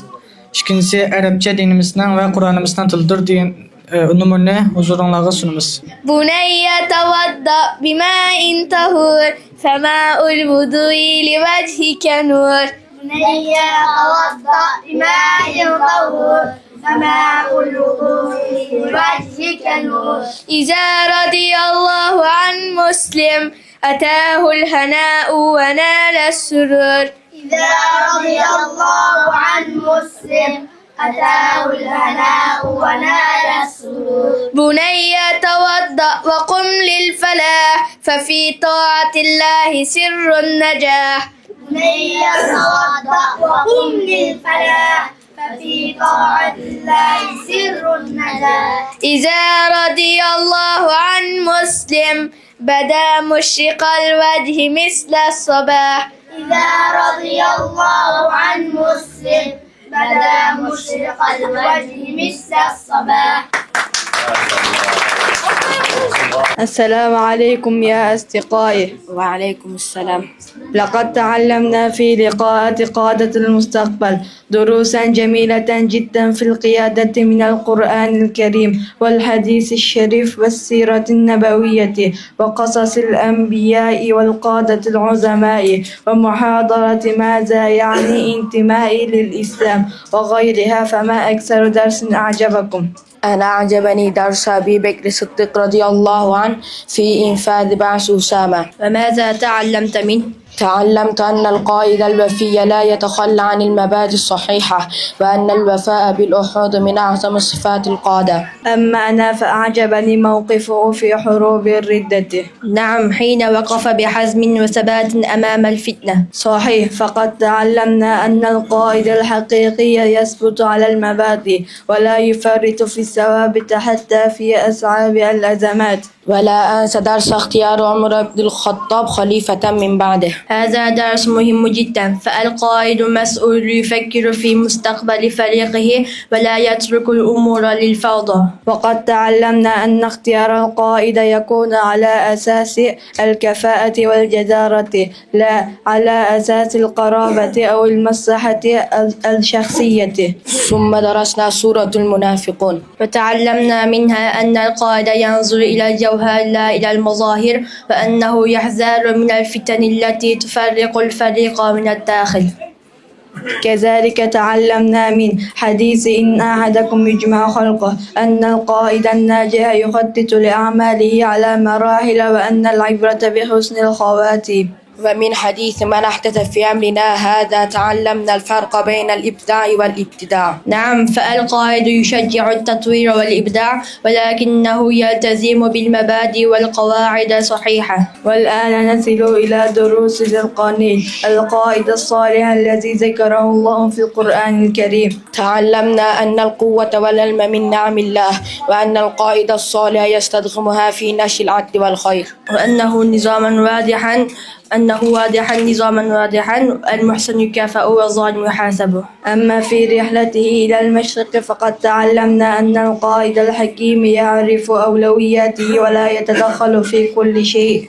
ikkinchisi arabcha dinimizning va Qur'onimizning tilidir degan, e, nomerni huzuringlarga sunamiz. بني توضأ بماء طهور، فماء الوضوء لوجهك نور. بني توضأ بماء طهور، فماء الوضوء لوجهك نور. إذا رضي الله عن مسلم، أتاه الهناء ونال السرور. إذا رضي الله عن مسلم، أتاه الهناء ونال السرور. بني توضأ وقم للفلاح، ففي طاعة الله سر النجاح. بني توضأ وقم للفلاح، ففي طاعة الله سر النجاح. إذا رضي الله عن مسلم، بدا مشرق الوجه مثل الصباح. إذا رضي الله عن مسلم، بدا مشرق الوجه مثل الصباح. السلام عليكم يا أصدقائي. وعليكم السلام. لقد تعلمنا في لقاءات قادة المستقبل دروسا جميلة جدا في القيادة من القرآن الكريم والحديث الشريف والسيرة النبوية وقصص الأنبياء والقادة العظماء ومحاضرة ماذا يعني انتمائي للإسلام وغيرها، فما أكثر درس أعجبكم؟ أنا أعجبني درس أبي بكر الصديق رضي الله عنه في إنفاذ بعث أسامة. وماذا تعلمت منه؟ تعلمت أن القائد الوفي لا يتخلى عن المبادئ الصحيحة، وأن الوفاء بالعهود من أعظم صفات القادة. أما أنا فأعجبني موقفه في حروب الردة. نعم، حين وقف بحزم وثبات أمام الفتنة. صحيح، فقد تعلمنا أن القائد الحقيقي يثبت على المبادئ ولا يفرط في الثوابت حتى في أصعب الأزمات. ولا أنسى درس اختيار عمر بن الخطاب خليفة من بعده. هذا درس مهم جدا، فالقائد مسؤول يفكر في مستقبل فريقه ولا يترك الأمور للفوضى. وقد تعلمنا أن اختيار القائد يكون على أساس الكفاءة والجدارة، لا على أساس القرابة أو المصلحة ال-، الشخصية. ثم درسنا سورة المنافقون. وتعلمنا منها أن القائد ينظر إلى الجوهر لا إلى المظاهر، وأنه يحذر من الفتن التي تفرق الفريق من الداخل. كذلك تعلمنا من حديث إن أحدكم يجمع خلقه أن القائد الناجح يخطط لأعماله على مراحل، وأن العبرة بحسن الخواتيم. ومن حديث من أحدث في أمرنا هذا تعلمنا الفرق بين الإبداع والابتداع. نعم، فالقائد يشجع التطوير والإبداع، ولكنه يلتزم بالمبادئ والقواعد الصحيحة. والآن نصل إلى دروس ذي القرنين، القائد الصالح الذي ذكره الله في القرآن الكريم. تعلمنا أن القوة والعلم من نعم الله، وأن القائد الصالح يستخدمها في نشر العدل والخير. وأنه نظاما واضحا، أنه واضحا، نظاما واضحا، المحسن يكافأ والظالم يحاسب. أما في رحلته إلى المشرق فقد تعلمنا أن القائد الحكيم يعرف أولوياته ولا يتدخل في كل شيء.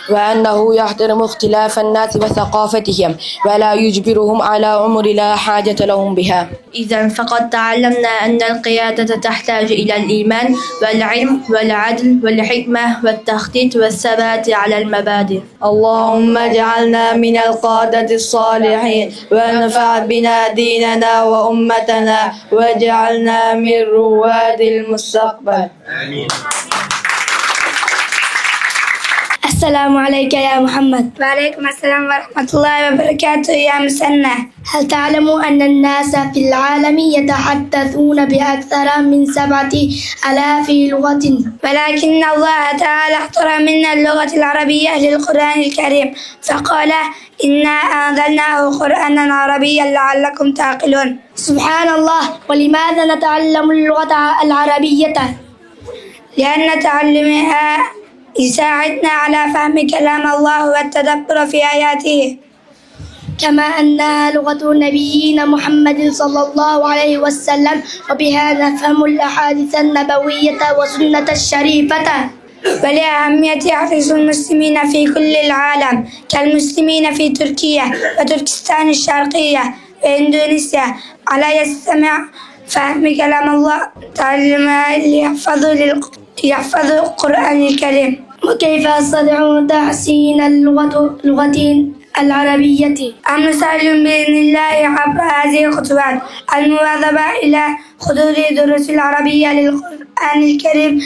وأنه يحترم اختلاف الناس وثقافتهم ولا يجبرهم على أمور لا حاجة لهم بها. إذن فقد تعلمنا أن القيادة تحتاج إلى الإيمان والعلم والعدل والحكمة والتخطيط والثبات على المبادئ. اللهم اجعلنا من القادة الصالحين وارفع بنا ديننا وأمتنا واجعلنا من رواد المستقبل. السلام عليك يا محمد. وعليكم السلام ورحمة الله وبركاته يا مسنى. هل تعلم أن الناس في العالم يتحدثون بأكثر من سبعة آلاف لغة؟ ولكن الله تعالى اختار منا اللغة العربية للقرآن الكريم، فقال: إنا أنزلناه قرآنا عربيا لعلكم تعقلون. سبحان الله، ولماذا نتعلم اللغة العربية؟ لأن تعلمها يساعدنا على فهم كلام الله والتدبر في آياته. كما أنها لغة نبينا محمد صلى الله عليه وسلم، وبها نفهم الأحاديث النبوية والسنة الشريفة. ولأهمية حرص المسلمين في كل العالم، كالمسلمين في تركيا وتركستان الشرقية وإندونيسيا، على يستمع فهم كلام الله تعالى ليحفظوا لل-، يحفظوا القرآن الكريم. وكيف أستطيع تحسين اللغة، لغتي العربية؟ أمر سهل بإذن الله عبر هذه الخطوات: المواظبة على حضور دروس العربية للقرآن الكريم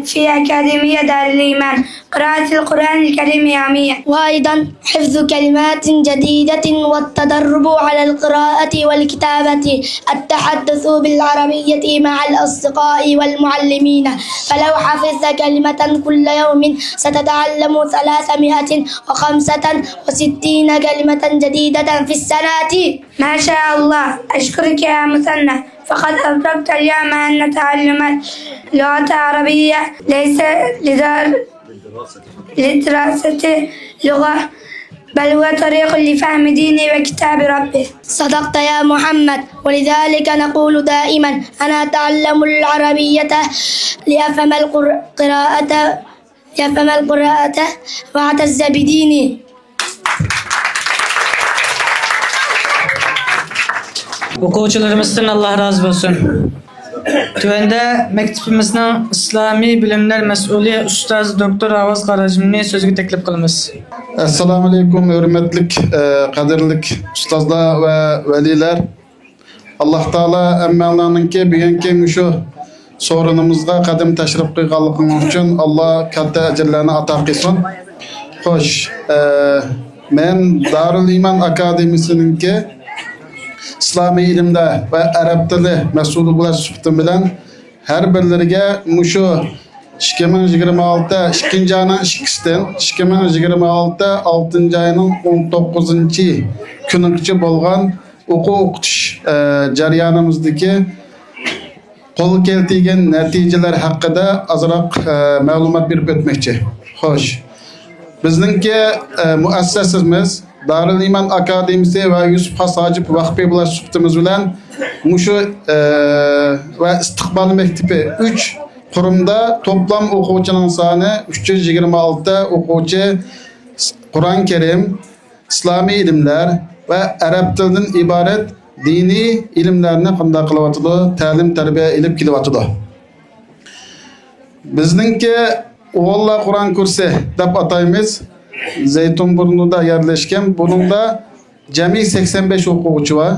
في أكاديمية دار الإيمان، قراءة القرآن الكريم يوميا، وأيضا حفظ كلمات جديدة والتدرب على القراءة والكتابة، التحدث بالعربية مع الأصدقاء والمعلمين، فلو حفظت كلمة كل يوم ستتعلم ثلاثمائة وخمسة وستين كلمة جديدة في السنة. ما شاء الله، أشكرك يا مثنى، فقد أدركت اليوم أن تعلم اللغة العربية ليس لدار-، لدراسة اللغة، بل هو طريق لفهم دينه وكتاب ربه. صدقت يا محمد، ولذلك نقول دائما: أنا أتعلم العربية لأفهم القر-، القراءة، لأفهم القراءة وأعتز بديني. ئوقۇغۇچىلىرىمىزدىن ئاللا رازى بولسۇن. تۆۋەندە مەكتىپىمىزنىڭ ئىسلامىي بىلىملەر مەسئۇلى ئۇستاز دوكتور ئاۋاز قاراجىمنى سۆزگە تەكلىپ قىلىمىز. ئەسسالامۇئەلەيكۇم، ھۆرمەتلىك، ئە، قەدىرلىك ئۇستازلار ۋە ۋەلىلەر. ئاللا تائالا ھەممەڭلارنىڭكى بۈگۈنكى مۇشۇ سورۇنىمىزغا قەدەم تەشرىپ قىلغانلىقىڭلار ئۈچۈن ئاللا كاتتا ئەجىرلەرنى ئاتا قىلسۇن. خوش، ئە، مەن دارۇل ئىمان ئاكادېمىيىسىنىڭكى ئىسلامىي ئىلىملەر ۋە ئەرەب تىلى مەسئۇلى بولۇش سۈپىتىم بىلەن ھەر بىرلىرىگە مۇشۇ ئىككى مىڭ يىگىرمە ئالتە ئىككىنچى ئاينىڭ ئىككىسىدىن ئىككى مىڭ يىگىرمە ئالتە ئالتىنچى ئاينىڭ ئون توققۇزىنچى كۈنىگىچە بولغان ئوقۇ ئوقۇتۇش، ئە، جەريانىمىزدىكى قولغا كەلتۈرگەن نەتىجىلەر ھەققىدە ئازراق، ئە، مەلۇمات بېرىپ ئۆتمەكچى. خوش. بىزنىڭكى، ئە، مۇئەسسەسىمىز دارۇل ئىمان ئاكادېمىيىسى ۋە يۈسۈپ خاس ھاجىپ ۋەقپى بىلەن سۈپىتىمىز بىلەن مۇشۇ، ئە، ۋە ئىستىقبال مەكتىپى ئۈچ قۇرۇمدا توپلام ئوقۇغۇچىنىڭ سانى ئۈچ يۈز يىگىرمە ئالتە ئوقۇغۇچى قۇرئان كەرىم، ئىسلامىي ئىلىملەر ۋە ئەرەب تىلىدىن ئىبارەت دىنىي ئىلىملەرنى قانداق قىلىۋاتىدۇ، تەلىم تەربىيە ئېلىپ كېلىۋاتىدۇ. بىزنىڭكى ئوغۇللار قۇرئان كۇرسى دەپ ئاتايمىز. زەيتۇنبۇرنۇدا يەرلەشكەن. بۇنىڭدا جەمئىي سەكسەن بەش ئوقۇغۇچى بار.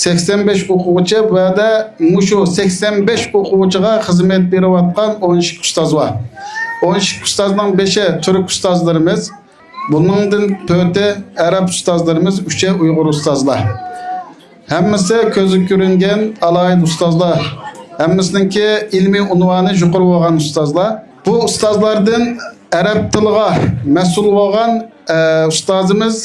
سەكسەن بەش ئوقۇغۇچى، بۇ يەردە مۇشۇ سەكسەن بەش ئوقۇغۇچىغا خىزمەت بېرىۋاتقان ئون ئىككى ئۇستاز بار. ئون ئىككى ئۇستازنىڭ بەشى تۈرك ئۇستازلىرىمىز، بۇنىڭدىن تۆتى ئەرەب ئۇستازلىرىمىز، ئۈچى ئۇيغۇر ئۇستازلار. ھەممىسى كۆزگە كۆرۈنگەن ئالاھىدە ئۇستازلار. ھەممىسىنىڭكى ئىلمىي ئۇنۋانى يۇقىرى بولغان ئۇستازلار. بۇ ئۇستازلاردىن ئەرەب تىلىغا مەسئۇل بولغان، ئە، ئۇستازىمىز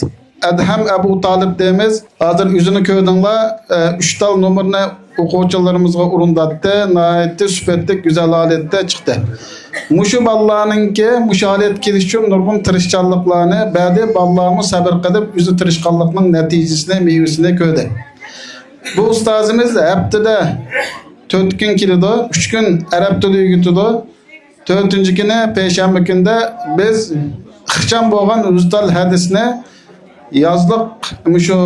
ئەدھەم ئەبۇ تالىپ دەيمىز. ھازىر ئۆزىنى كۆردۈڭلار، ئە، ئۈچ تال نومۇرنى ئوقۇغۇچىلىرىمىزغا ئورۇنداتتى. ناھايىتى سۈپەتلىك، گۈزەل ھالەتتە چىقتى. مۇشۇ بالىلارنىڭكى مۇشۇ ھالەتكە كېلىش ئۈچۈن نۇرغۇن تىرىشچانلىقلارنى بەردى. بالىلارمۇ سەۋر قىلىپ، ئۆزى تىرىشقانلىقنىڭ نەتىجىسىنى، مېۋىسىنى كۆردى. بۇ ئۇستازىمىز ھەپتىدە تۆت كۈن كېلىدۇ، ئۈچ كۈن ئەرەب تىلى ئۆگىتىدۇ. تۆتىنچى كۈنى، پەيشەنبە كۈندە بىز ئىخچام بولغان يۈز تال ھەدىسنى يازلىق مۇشۇ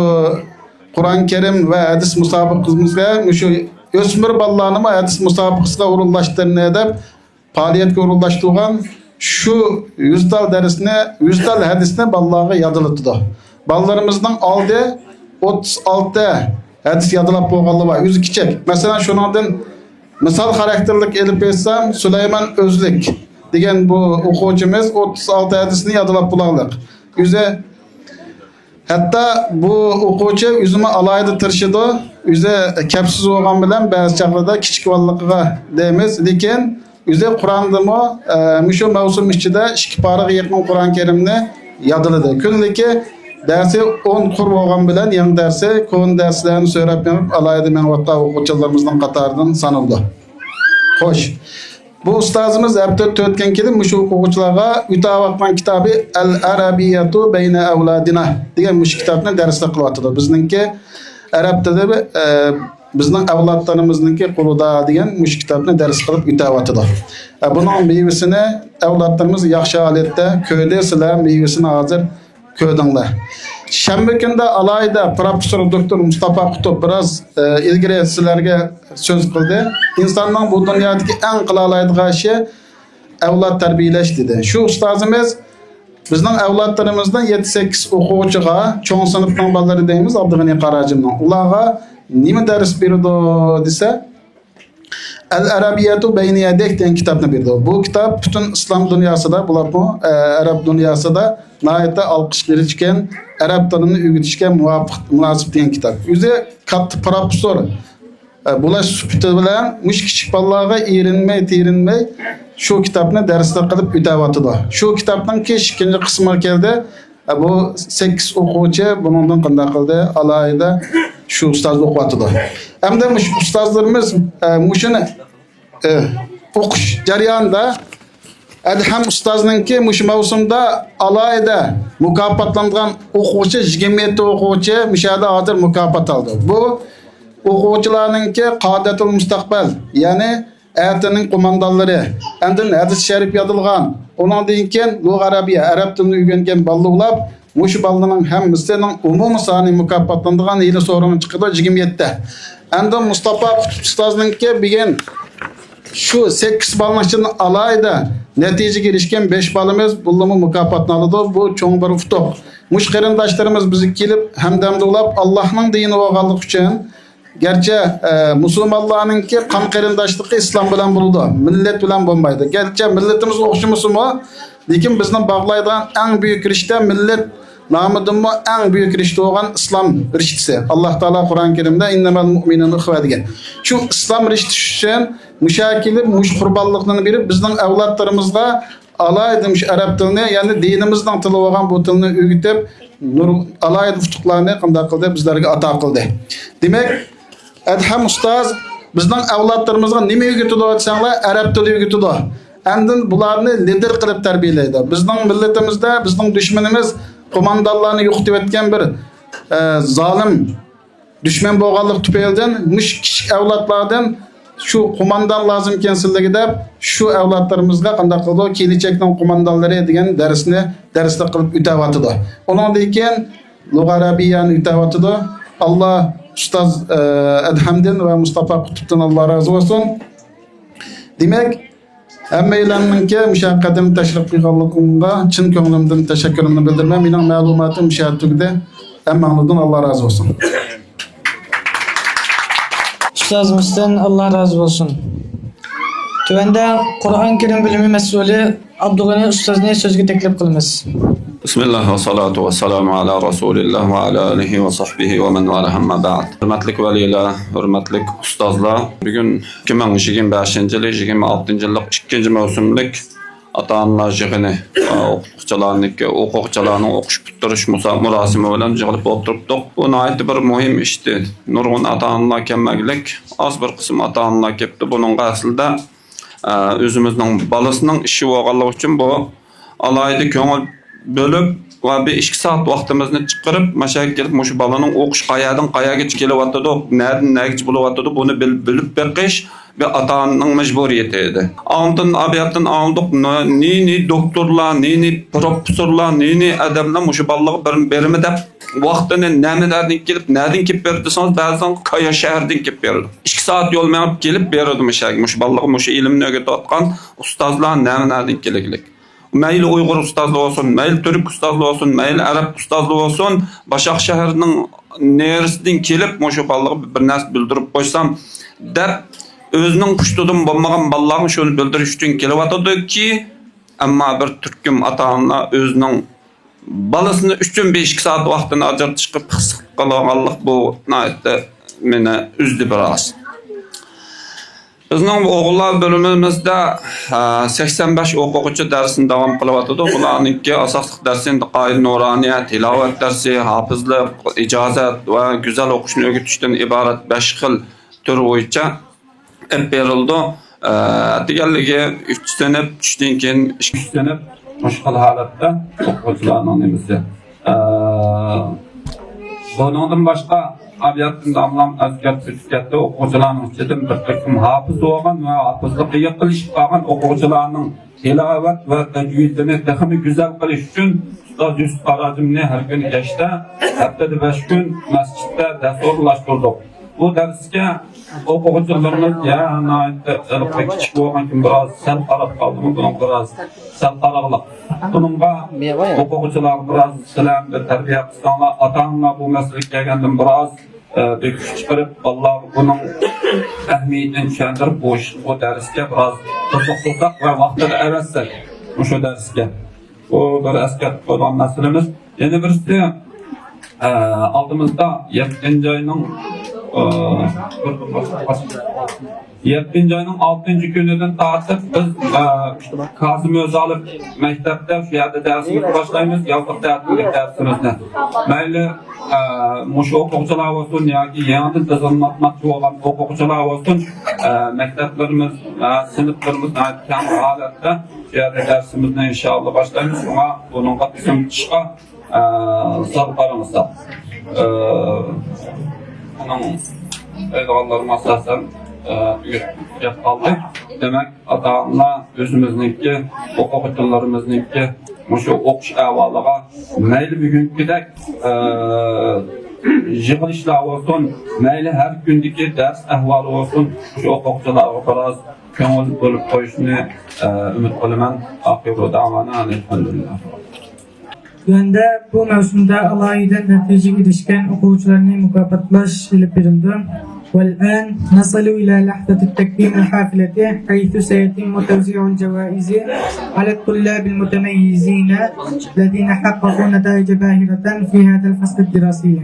قۇرئان كەرىم ۋە ھەدىس مۇسابىقىمىزگە، مۇشۇ ئۆسمۈر بالىلارنىمۇ ھەدىس مۇسابىقىسىغا ئورۇنلاشتۇرىمىز دەپ پائالىيەتكە ئورۇنلاشتۇرغان شۇ يۈز تال دەرسنى، يۈز تال ھەدىسنى بالىلارغا يادلىتىدۇ. بالىلىرىمىزنىڭ ئالدى ئوتتۇز ئالتە ھەدىس يادلاپ بولغانلىرى بار. ئۆزى كىچىك. مەسىلەن، شۇنىڭدىن مىسال خاراكتېرلىك ئېلىپ ئېيتسام، سۇلايمان ئۆزلۈك دېگەن بۇ ئوقۇغۇچىمىز ئوتتۇز ئالتە ھەدىسنى يادلاپ بولغانلىق. ئۆزى، ھەتتا بۇ ئوقۇغۇچى ئۆزىمۇ ئالاھىدە تىرىشىدۇ. ئۆزى كەپسىز بولغان بىلەن بەزى چاغلاردا كىچىك بالىلىقىغا دەيمىز، لېكىن ئۆزى قۇرئاندىمۇ، ئە، مۇشۇ مەۋسۇم ئىچىدە ئىككى پارىغا يېقىن قۇرئان كەرىمنى يادلىدى. كۈنلۈكى دەرسى ئون قۇر بولغان بىلەن يېڭى دەرسى، كونا دەرسلەرنى سۆرەپ مېڭىپ، ئالاھىدە مېڭىۋاتقان ئوقۇغۇچىلىرىمىزنىڭ قاتارىدىن سانىلىدۇ. خوش. بۇ ئۇستازىمىز ھەپتە تۆتتىن كېلىپ مۇشۇ ئوقۇغۇچىلارغا ئۆتەۋاتقان كىتابى ئەل ئەرەبىيەتۇ بەينە ئەۋلادىنا دېگەن مۇشۇ كىتابنى دەرسلىك قىلىۋاتىدۇ. بىزنىڭكى ئەرەب تىلى، ئە، بىزنىڭ ئەۋلادلىرىمىزنىڭكى قولىدا دېگەن مۇشۇ كىتابنى دەرس قىلىپ ئۆتەۋاتىدۇ. ئە، بۇنىڭ مېۋىسىنى ئەۋلادلىرىمىز ياخشى ھالەتتە كۆردى، سىلەر مېۋىسىنى ھازىر كۆردۈڭلار. شەنبە كۈنىدە ئالاھىدە پروفېسسور دوكتور مۇستاپا قۇتۇپ بىراز، ئە، ئىلگىرى سىلەرگە سۆز قىلدى. ئىنساننىڭ بۇ دۇنيادىكى ئەڭ قىلالايدىغان ئىشى ئەۋلاد تەربىيەلەش دېدى. شۇ ئۇستازىمىز بىزنىڭ ئەۋلادلىرىمىزدىن يەتتە سەككىز ئوقۇغۇچىغا، چوڭ سىنىپنىڭ بالىلىرى دەيمىز، ئابدۇغېنى قاراجىمنىڭ، ئۇلارغا نېمە دەرس بېرىدۇ دېسە، ئەل ئەرەبىيەتۇ بەينە يەدەيك دېگەن كىتابنى بېرىدۇ. بۇ كىتاب پۈتۈن ئىسلام دۇنياسىدا، بولۇپمۇ، ئە، ئەرەب دۇنياسىدا ناھايىتى ئالقىشقا ئېرىشكەن، ئەرەب تىلىنى ئۆگىتىشكە مۇۋاپىق، مۇناسىپ دېگەن كىتاب. ئۆزى كاتتا پروفېسسور، ئە، بولۇش سۈپىتى بىلەن مۇشۇ كىچىك بالىلارغا ئېرىنمەي، تېرىنمەي شۇ كىتابنى دەرسلىك قىلىپ ئۆتەۋاتىدۇ. شۇ كىتابنىڭكى ئىككىنچى قىسمىغا كەلدى. ئە، بۇ سەككىز ئوقۇغۇچى بۇنىڭدىن قانداق قىلدى؟ ئالاھىدە شۇ ئۇستاز ئوقۇۋاتىدۇ. ئەمدى مۇشۇ ئۇستازلىرىمىز، ئە، مۇشۇنى، ئە، ئوقۇش جەريانىدا ئەدھەم ئۇستازنىڭكى مۇشۇ مەۋسۇمدا ئالاھىدە مۇكاپاتلانغان ئوقۇغۇچى، يىگىرمە يەتتە ئوقۇغۇچى مۇشۇ يەردە ھازىر مۇكاپات ئالدى. بۇ ئوقۇغۇچىلارنىڭكى قادەتۇل مۇستەقبەل، يەنى ئەتىنىڭ قوماندانلىرى، ئاندىن ھەدىس شەرىپ يادلىغان، ئۇنىڭدىن كېيىن لۇغە ئەرەبىيە، ئەرەب تىلىنى ئۆگەنگەن بالىلار بولۇپ، مۇشۇ بالىلارنىڭ ھەممىسىنىڭ ئومۇمىي سانى مۇكاپاتلىنىدىغان يىلى سورۇنغا چىقىدۇ، يىگىرمە يەتتە. ئاندىن مۇستاپا قۇتۇپ ئۇستازنىڭكى بۈگۈن شۇ سەككىز بالىنىڭ ئىچىدىن ئالاھىدە نەتىجىگە ئېرىشكەن بەش بالىمىز بۇلارمۇ مۇكاپاتنى ئالىدۇ. بۇ چوڭ بىر ئۇتۇق. مۇشۇ قېرىنداشلىرىمىز بىزگە كېلىپ ھەمدەمدە بولۇپ، ئاللاھنىڭ دىنى بولغانلىقى ئۈچۈن، گەرچە، ئە، مۇسۇلمانلارنىڭكى قان قېرىنداشلىقى ئىسلام بىلەن بولىدۇ، مىللەت بىلەن بولمايدۇ. گەرچە مىللىتىمىز ئوخشىمىسىمۇ، لېكىن بىزنى باغلايدىغان ئەڭ بۈيۈك رىشتە مىللەت نامىدىنمۇ ئەڭ بۈيۈك رىشتە بولغان ئىسلام رىشتىسى. ئاللاھ تائالا قۇرئان كەرىمدە «ئىننەمەل مۇئمىنۇنە ئىخۋە» دېگەن. شۇ ئىسلام رىشتىسى ئۈچۈن مۇشۇ كېلىپ مۇشۇ قۇربانلىقنى بېرىپ، بىزنىڭ ئەۋلادلىرىمىزغا ئالاھىدە مۇشۇ ئەرەب تىلىنى، يەنى دىنىمىزنىڭ تىلى بولغان بۇ تىلنى ئۆگىتىپ، نۇر، ئالاھىدە ئۇتۇقلارنى قانداق قىلدى، بىزلەرگە ئاتا قىلدى. دېمەك، ئەدھەم ئۇستاز بىزنىڭ ئەۋلادلىرىمىزغا نېمە ئۆگىتىدۇ دېسەڭلار، ئەرەب تىلى ئۆگىتىدۇ. ئاندىن بۇلارنى لىدېر قىلىپ تەربىيەلەيدۇ. بىزنىڭ مىللىتىمىزدە بىزنىڭ دۈشمىنىمىز قوماندانلارنى يوقىتىۋەتكەن بىر، ئە، زالىم دۈشمەن بولغانلىقى تۈپەيلىدىن مۇشۇ كىچىك ئەۋلادلاردىن شۇ قوماندان لازىمكەن سىلەرگە دەپ، شۇ ئەۋلادلىرىمىزغا قانداق قىلىدۇ، كېلەچەكنىڭ قوماندانلىرى دېگەن دەرسنى دەرسلىك قىلىپ ئۆتەۋاتىدۇ. ئۇنىڭدىن كېيىن لۇغە ئەرەبىيەنى ئۆتەۋاتىدۇ. ئاللا ئۇستاز، ئە، ئەدھەمدىن ۋە مۇستاپا قۇتۇپتىن ئاللا رازى بولسۇن. دېمەك، ھەممەيلەننىڭكى مۇشۇ قەدىمىي تەشرىپ قىلغانلىقىڭغا چىن كۆڭلۈمدىن تەشەككۈرۈمنى بىلدۈرىمەن. مېنىڭ مەلۇماتىم مۇشۇ يەردە تۈگىدى. ھەممەڭلاردىن ئاللا رازى بولسۇن. ئۇستازىمىزدىن ئاللا رازى بولسۇن. تۆۋەندە قۇرئان كەرىم بۆلۈمى مەسئۇلى ئابدۇغېنى ئۇستازنى سۆزگە تەكلىپ قىلىمىز. بىسمىللاھ ۋەسسالاتۇ ۋەسسالامۇ ئالا رەسۇلىللاھ ۋە ئالا ئالىھى ۋە سەھبىھى ۋە مەن ۋالاھ، ئەمما بەئد. ھۆرمەتلىك ۋەلىيلەر، ھۆرمەتلىك ئۇستازلار، بۈگۈن ئىككى مىڭ يىگىرمە بەشىنچى يىلى يىگىرمە ئالتىنچى يىللىق ئىككىنچى مەۋسۇملۇق ئاتا-ئانىلار يىغىنى، ئوقۇتقۇچىلارنىڭكى، ئوقۇغۇچىلارنىڭ ئوقۇش پۈتتۈرۈش مۇسا-، مۇراسىمى بىلەن يىغىلىپ ئولتۇرۇپتۇق. بۇ ناھايىتى بىر مۇھىم ئىشتى. نۇرغۇن ئاتا-ئانىلار كەلمەگلىك، ئاز بىر قىسىم ئاتا-ئانىلار كەپتۇ. بۇنىڭغا ئەسلىدە، ئە، ئۆزىمىزنىڭ بالىسىنىڭ ئىشى بولغانلىقى ئۈچۈن بۇ ئالاھىدە كۆڭۈل بۆلۈپ ۋە بىر ئىككى سائەت ۋاقتىمىزنى چىقىرىپ، مۇشۇ يەرگە كېلىپ، مۇشۇ بالىنىڭ ئوقۇش قەيەردىن قەيەرگىچە كېلىۋاتىدۇ، نەدىن نەگىچە بولۇۋاتىدۇ، بۇنى بىل-، بىلىپ بېقىش بىر ئاتا-ئانىنىڭ مەجبۇرىيىتى ئىدى. ئاندىن ئابىياتتىن ئاڭلىدۇق، نى-، نى-، نى دوكتورلار، نى-، نى پروفېسسورلار، نى-، نى ئادەملەر مۇشۇ بالىلارغا بىر، بىرمۇ دەپ ۋاقتىنى نەمە نەدىن كېلىپ، نەدىن كېلىپ بېرىدۇ دېسىڭىز، بەزىدە كايا شەھىرىدىن كېلىپ بېرىدۇ. ئىككى سائەت يول مېڭىپ كېلىپ بېرىدۇ مۇشۇ يەرگە. مۇشۇ بالىلارغا مۇشۇ ئىلىمنى ئۆگىتىۋاتقان ئۇستازلار نەمە نەدىن كېلىگلىك. مەيلى ئۇيغۇر ئۇستازلىرى بولسۇن، مەيلى تۈرك ئۇستازلىرى بولسۇن، مەيلى ئەرەب ئۇستازلىرى بولسۇن، باشاق شەھەرنىڭ نېرىسىدىن كېلىپ، مۇشۇ بالىلارغا بىر نەرسە بىلدۈرۈپ قويسام دەپ، ئۆزىنىڭ پۇشتىدىمۇ بولمىغان بالىلارغا شۇنى بىلدۈرۈش ئۈچۈن كېلىۋاتىدۇكى، ئەمما بىر تۈركۈم ئاتا-ئانىلار ئۆزىنىڭ بالىسىنى ئۈچۈن بىر ئىككى سائەت ۋاقتىنى ئاجرىتىشقا پىخسىق قىلىۋالغانلىق، بۇ ناھايىتى مېنى ئۈزدى بىراز. بىزنىڭ ئوغۇللار بۆلۈمىمىزدە، ئە، سەكسەن بەش ئوقۇغۇچى دەرسىنى داۋام قىلىۋاتىدۇ. بۇلارنىڭكى ئاساسلىق دەرسى قائىدە نۇرانىيە، تىلاۋەت دەرسى، ھاپىزلىق، ئىجازەت ۋە گۈزەل ئوقۇشنى ئۆگىتىشتىن ئىبارەت بەش خىل تۈر بويىچە ئېلىپ بېرىلىدۇ. ئەتىگەنلىكى ئۈچ سىنىپ، چۈشتىن كېيىن ئىككى سىنىپ مۇشۇ خىل ھالەتتە ئوقۇغۇچىلارنىڭ نېمىسى. ئە، بۇنىڭدىن باشقا، ئابىياتتىن داملام ئەسكەرتىپ ئۆتۈپ كەتتى. ئوقۇغۇچىلارنىڭ ئىچىدىن بىر قىسىم ھاپىز بولغان ۋە ھاپىزلىققا يېقىنلىشىپ قالغان ئوقۇغۇچىلارنىڭ تىلاۋەت ۋە تەجۋىزىنى تېخىمۇ گۈزەل قىلىش ئۈچۈن ئۇستاز يۈسۈپ قاراجىمنى ھەر كۈنى كەچتە، ھەپتىدە بەش كۈن مەسچىتتە دەرس ئورۇنلاشتۇردۇق. بۇ دەرسكە ئوقۇغۇچىلىرىمىز يا ناھايىتى ھېلىقى كىچىك بولغانكىن بىراز سەل قاراپ قالدىمۇ، بۇنىڭ بىراز سەل قاراقلىق. بۇنىڭغا ئوقۇغۇچىلارغا بىراز سىلەر بىر تەربىيە قىلساڭلار، ئاتا-ئانىلار بۇ مەسىلىگە كەلگەندە بىراز، ئە، بىر كۈچ چىقىرىپ، بالىلارغا بۇنىڭ ئەھمىيىتىنى چۈشەندۈرۈپ، بۇ ئىش، بۇ دەرسكە بىراز قىزىقتۇرساق ۋە ۋاقتىدا ئەۋەتسەك مۇشۇ دەرسكە. بۇ بىر ئەسكەرتىپ قويغان مەسىلىمىز. يەنە بىرسى، ئە، ئالدىمىزدا يەتتىنچى ئاينىڭ، ئە، يەتتىنچى ئاينىڭ ئالتىنچى كۈنىدىن تارتىپ بىز، ئە، كازىم ئۆزالىپ مەكتەپتە شۇ يەردە دەرسىمىزنى باشلايمىز، يازلىق تەتىللىك دەرسىمىزنى. مەيلى، ئە، مۇشۇ ئوقۇغۇچىلار بولسۇن ياكى يېڭىدىن تىزىملاتماقچى بولغان ئوقۇغۇچىلار بولسۇن، ئە، مەكتەپلىرىمىز، ئە، سىنىپلىرىمىز ناھايىتى كەڭ ھالەتتە شۇ يەردە دەرسىمىزنى ئىنشائاللا باشلايمىز. شۇڭا بۇنىڭغا تىزىم تۇتۇشقا ئە، زال قارىمىساق، ئە، ئۇنىڭ ئۆيلىغانلىرىمۇ ئاساسەن، ئە، تۈگەپ قالدى. دېمەك، ئاتا-ئانىلار ئۆزىمىزنىڭكى، ئوقۇغۇچىلىرىمىزنىڭكى مۇشۇ ئوقۇش ئەھۋالىغا مەيلى بۈگۈنكىدەك، ئە، يىغىلىشلار بولسۇن، مەيلى ھەر كۈندىكى دەرس ئەھۋالى بولسۇن، مۇشۇ ئوقۇغۇچىلارغا بىراز كۆڭۈل بۆلۈپ قويۇشنى، ئە، ئۈمىد قىلىمەن. ئاخىرۇ دەۋانا ئەلھەمدۇلىللاھ. تۆۋەندە بۇ مەۋسۇمدا ئالاھىدە نەتىجىگە ئېرىشكەن ئوقۇغۇچىلارنى مۇكاپاتلاش ئېلىپ بېرىلىدۇ. والآن نصل إلى لحظة التكريم الحافلة، حيث سيتم توزيع الجوائز على الطلاب المتميزين الذين حققوا نتائج باهرة في هذا الفصل الدراسي.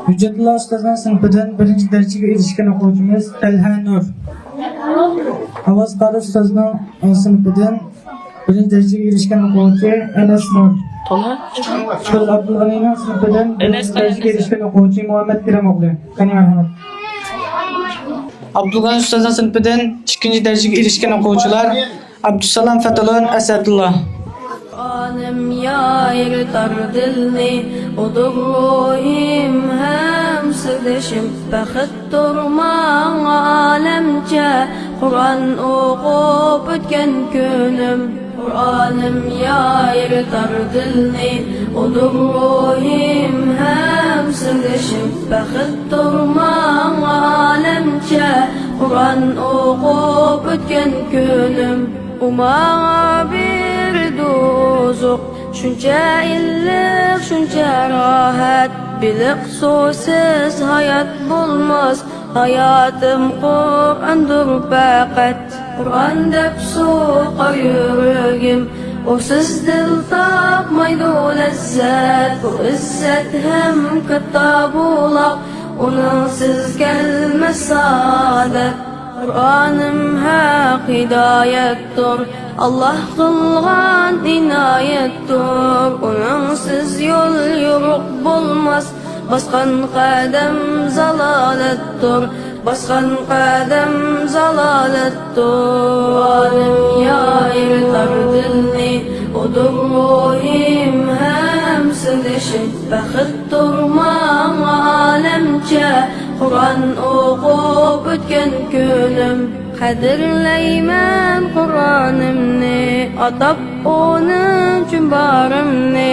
ھۆججەتۇللا ئۇستازنىڭ سىنىپىدىن بىرىنچى دەرىجىگە ئېرىشكەن ئوقۇغۇچىمىز تەلھە نۇر. ئاۋاز قارى ئۇستازنىڭ سىنىپىدىن بىرىنچى دەرىجىگە ئېرىشكەن ئوقۇغۇچى ئەنەس نۇر. تولا. شۇل ئابدۇلغەنىنىڭ سىنىپىدىن بىرىنچى دەرىجىگە ئېرىشكەن ئوقۇغۇچى مۇھەممەد كېرەم ئوغلى. قېنى مەرھەمەت. ئابدۇلغەنى ئۇستازنىڭ سىنىپىدىن ئىككىنچى دەرىجىگە ئېرىشكەن ئوقۇغۇچىلار ئابدۇسالام، فەتۇللا، ئەسەدۇللا. قۇرئانىم يايرىتار دىلنى، ئۇدۇر روھىم ھەم سىردىشىم. بەختتۇر ماڭا ئالەمچە قۇرئان ئوقۇپ ئۆتكەن كۈنۈم. قۇرئانىم يايرىتار دىلنى، ئۇدۇر روھىم ھەم سىردىشىم. بەختتۇر ماڭا ئالەمچە قۇرئان ئوقۇپ ئۆتكەن كۈنۈم. ئۇ ماڭا بېرىدۇ ئوزۇق، شۇنچە ئىللىق، شۇنچە راھەت. بېلىق سۇسىز ھايات بولماس، ھاياتىم قۇرئاندۇر پەقەت. قۇرئان دەپ سوقار يۈرىكىم، ئۇسىز دىل تاپمايدۇ لەززەت. بۇ ئىززەت ھەم كاتتا بۇلاق، ئۇنىڭسىز كەلمەس سائادەت. قۇرئانىم ھەق ھىدايەتتۇر، ئاللاھ قىلغان ئىنايەتتۇر. ئۇنىڭسىز يول يورۇق بولماس، باسقان قەدەم زالالەتتۇر، باسقان قەدەم زالالەتتۇر. قۇرئانىم يايرىتار دىلنى، ئۇدۇر روھىم ھەم سىردىشىم. بەختتۇر ماڭا ئالەمچە قۇرئان ئوقۇپ ئۆتكەن كۈنۈم. قەدىرلەيمەن قۇرئانىمنى، ئاتاپ ئون ئۈچ بارىمنى.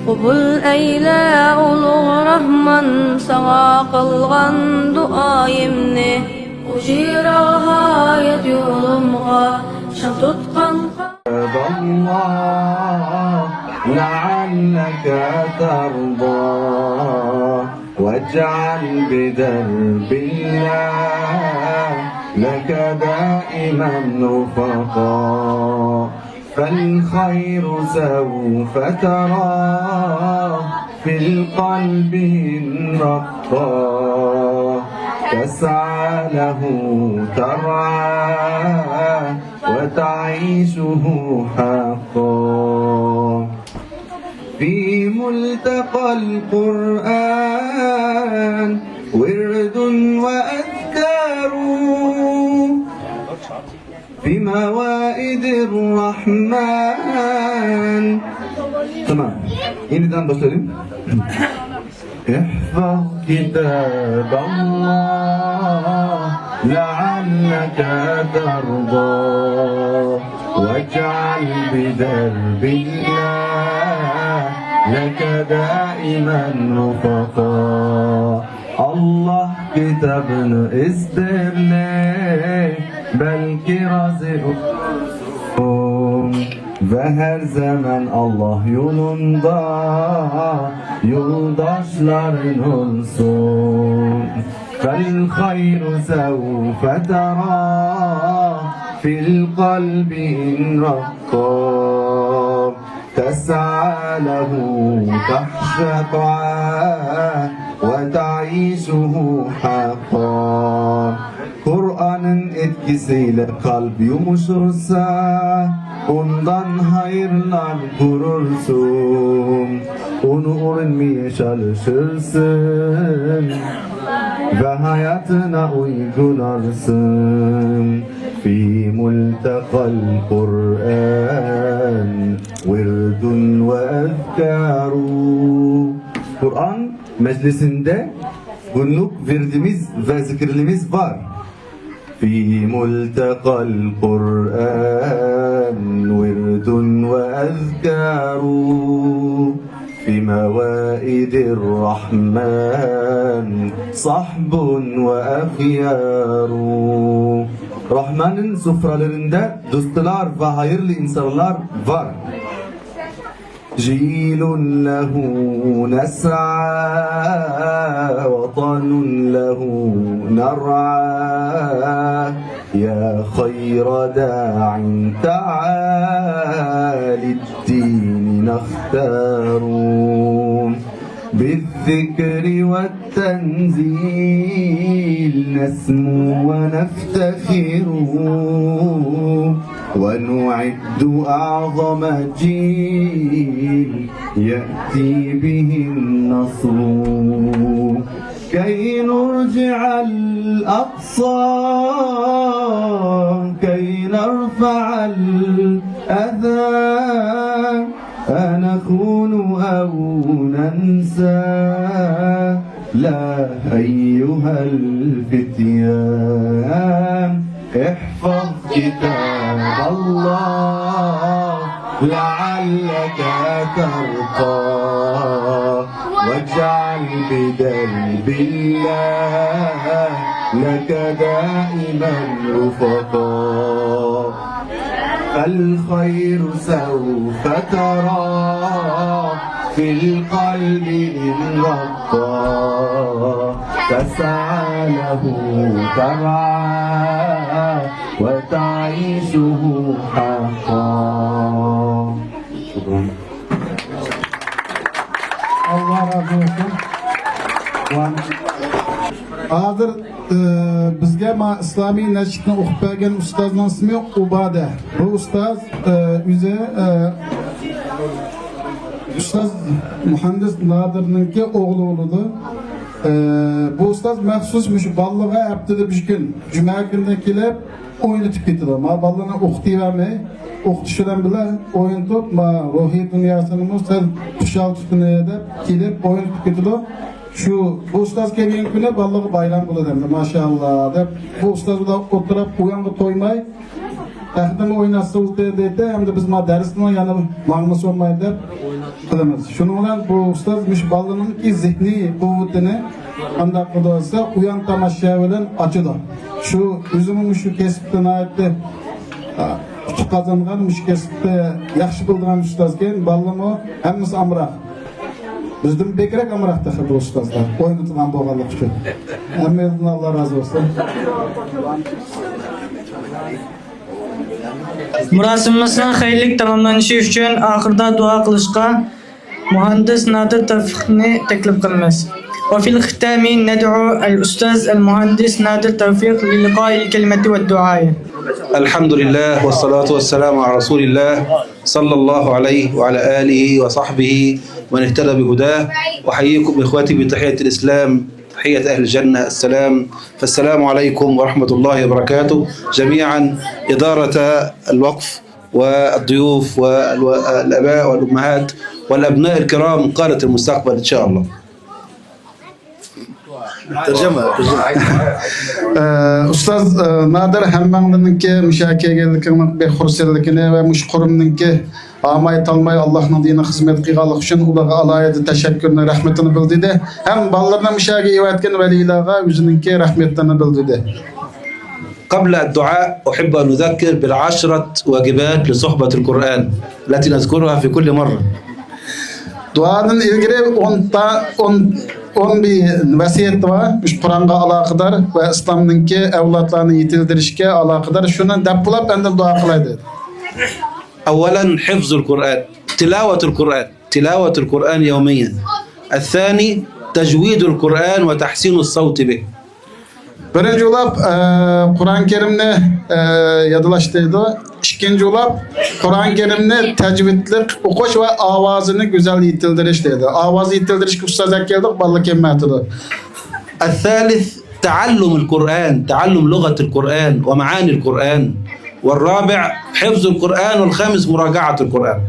قوبۇل ئەيلە ئۇلۇغ راھمان ساڭا قىلغان دۇئايىمنى. ئۇ شىرا ھايات يولۇمغا شام تۇتقان. الله لعلك ترضى، واجعل بدرب الله لك دائما رفقا. فالخير سوف تراه في القلب إن رقى. تسعى له ترعى وتعيشه حقا. في ملتقى القرآن ورد وأذكار. موائد الرحمن. تمام. Yeniden başlayalım. احفظ كتاب الله لعلك ترضى واجعل بدرب الله لك دائما رفقا. ئاللاھ كىتابىنى ئىزدەرلەي، بەلكى رازى ئولتۇرسۇن. ۋە ھەر زامان ئاللاھ يولۇندا يولداشلارىڭ ئولسۇن. فالخير سوف ترى في القلب إن رقى. تسعى له تحشى طاعة وتعيشه حقا. قرآننىڭ ئېتكىسى ئىلە قەلب يۇمشۇرسا، ئۇندىن خەيرلەر كۆرۈرسەن، ئۇنى ئۇرۇنماي ياشىيالىسەن ۋە ھاياتىڭنى ئويغىنارسەن. في ملتقى القرآن ورد وأذكار. قرآن مەجلىسىندە گۈنلۈك ۋىردىمىز ۋە زىكىرلىرىمىز بار. في ملتقى القرآن ورد وأذكار. في موائد الرحمن صحب وأخيار. راھماننىڭ سۇفرالىرىندا دوستلار ۋە خەيرلىك ئىنسانلار بار. جيل له نسعى، وطن له نرعى، يا خير داع تعال للدين نختار. بالذكر والتنزيل نسمو ونفتخر، ونعد أعظم جيل يأتي به النصر. كي نرجع الأقصى، كي نرفع الأذى، أنخون أو ننسى؟ لا أيها الفتيان، احفظ كتاب الله لعلك ترقى، واجعل بدرب الله لك دائما رفقا. فالخير سوف ترى في القلب إن رقى، تسعى له ترعى وتعيشه حقا. ئاللاھ رازى بولسۇن. ھازىر ئى، بىزگە ما ئىسلامىي نەشىدنى ئوقۇپ بەرگەن ئۇستازنىڭ ئىسمى ئۇبادە. بۇ ئۇستاز، ئى، ئۆزى، ئى، ئۇستاز مۇھەندىس نادىرنىڭكى ئوغلى بولىدۇ. ئى، بۇ ئۇستاز مەخسۇس مۇشۇ بالىلارغا ھەپتىدە بىر كۈن، جۈمە كۈنىدە كېلىپ ئوينىتىپ كېتىدۇ. ما بالىلارنى ئوقۇتۇۋەرمەي، ئوقۇتۇش بىلەن بىللە ئوينىتىپ، ما روھىي دۇنياسىنىمۇ سەل خۇشال تۇتۇنى دەپ كېلىپ ئوينىتىپ كېتىدۇ. شۇ، بۇ ئۇستاز كەلگەن كۈنى بالىلارغا بايرام بولىدۇ ئەمدى، ماشائاللا دەپ، بۇ ئۇستاز بىلەن ئولتۇرۇپ ئۇيانغا تويماي، تەختىمۇ ئويناتسا بولدى دەيتتى، ئەمدى بىز ما دەرسنىمۇ يەنە ماڭمىسا بولمايدۇ دەپ قىلىمىز. شۇنىڭ بىلەن بۇ ئۇستاز مۇشۇ بالىلارنىڭكى زېھنىي قۇۋۋىتىنى قانداق قىلىدۇ دېسە، ئۇيان تاماشا بىلەن ئاچىدۇ. شۇ ئۆزىمۇ مۇشۇ كەسىپتە ناھايىتى، ئا، ئۇتۇق قازانغان، مۇشۇ كەسىپتە ياخشى بىلىدىغان ئۇستازكەن، بالىلارمۇ ھەممىسى ئامراق. بىزدىن بەكرەك ئامراق تېخى بۇ ئۇستازلار، ئوينىتىدىغان بولغانلىقى ئۈچۈن. ھەممىڭىزدىن ئاللا رازى بولسۇن. مۇراسىمىمىزنىڭ خەيرلىك تاماملىنىشى ئۈچۈن ئاخىرىدا دۇئا قىلىشقا مۇھەندىس نادىر تەۋپىقنى تەكلىپ قىلىمىز. وفي الختام ندعو الأستاذ المهندس نادر توفيق لإلقاء الكلمة والدعاء. الحمد لله والصلاة والسلام على رسول الله صلى الله عليه وعلى آله وصحبه ومن اهتدى بهداه. أحييكم إخوتي بتحية الإسلام. تحية أهل الجنة السلام. فالسلام عليكم ورحمة الله وبركاته جميعا، إدارة الوقف والضيوف والآباء والأمهات والأبناء الكرام، قادة المستقبل إن شاء الله. ترجمة، ترجمة. ئە، ئۇستاز، ئە، نادىر، ھەممەڭلارنىڭكى مۇشۇ يەرگە كەلگەنلىكىڭنىڭ بەك خۇرسەنلىكىنى ۋە مۇشۇ قۇرۇمنىڭكى ئاماي تالماي ئاللاھنىڭ دىنىغا خىزمەت قىلغانلىقى ئۈچۈن ئۇلارغا ئالاھىدە تەشەككۈرنى، رەھمىتىنى بىلدۈردى. ھەم بالىلىرىنى مۇشۇ يەرگە ئېۋەتكەن ۋەلىلەرگە ئۆزىنىڭكى رەھمەتلىرىنى بىلدۈردى. قبل الدعاء أحب أن أذكر بالعشرة واجبات لصحبة القرآن التي نذكرها في كل مرة. دۇئادىن ئىلگىرى ئون تا-، ئون، ئون بىر ۋەسىيەت بار. مۇشۇ قۇرئانغا ئالاقىدار ۋە ئىسلامنىڭكى ئەۋلادلارنى يېتىلدۈرۈشكە ئالاقىدار شۇنى دەپ بولاپ ئاندىن دۇئا قىلاي دېدى. أولا حفظ القرآن، تلاوة القرآن، تلاوة القرآن يوميا. الثاني تجويد القرآن وتحسين الصوت به. بىرىنچى بولاپ، ئە، قۇرئان كەرىمنى، ئە، يادلاش دەيدۇ. ئىككىنچى بولاپ، قۇرئان كەرىمنى تەجۋىدلىق ئوقۇش ۋە ئاۋازىنى گۈزەل يېتىلدۈرۈش دەيدۇ. ئاۋازى يېتىلدۈرۈشكە ئۇستاز ئەكەلدۇق، بالىلار كەلمەيۋاتىدۇ. الثالث تعلم القرآن، تعلم لغة القرآن ومعاني القرآن. والرابع حفظ القرآن، والخامس مراجعة القرآن.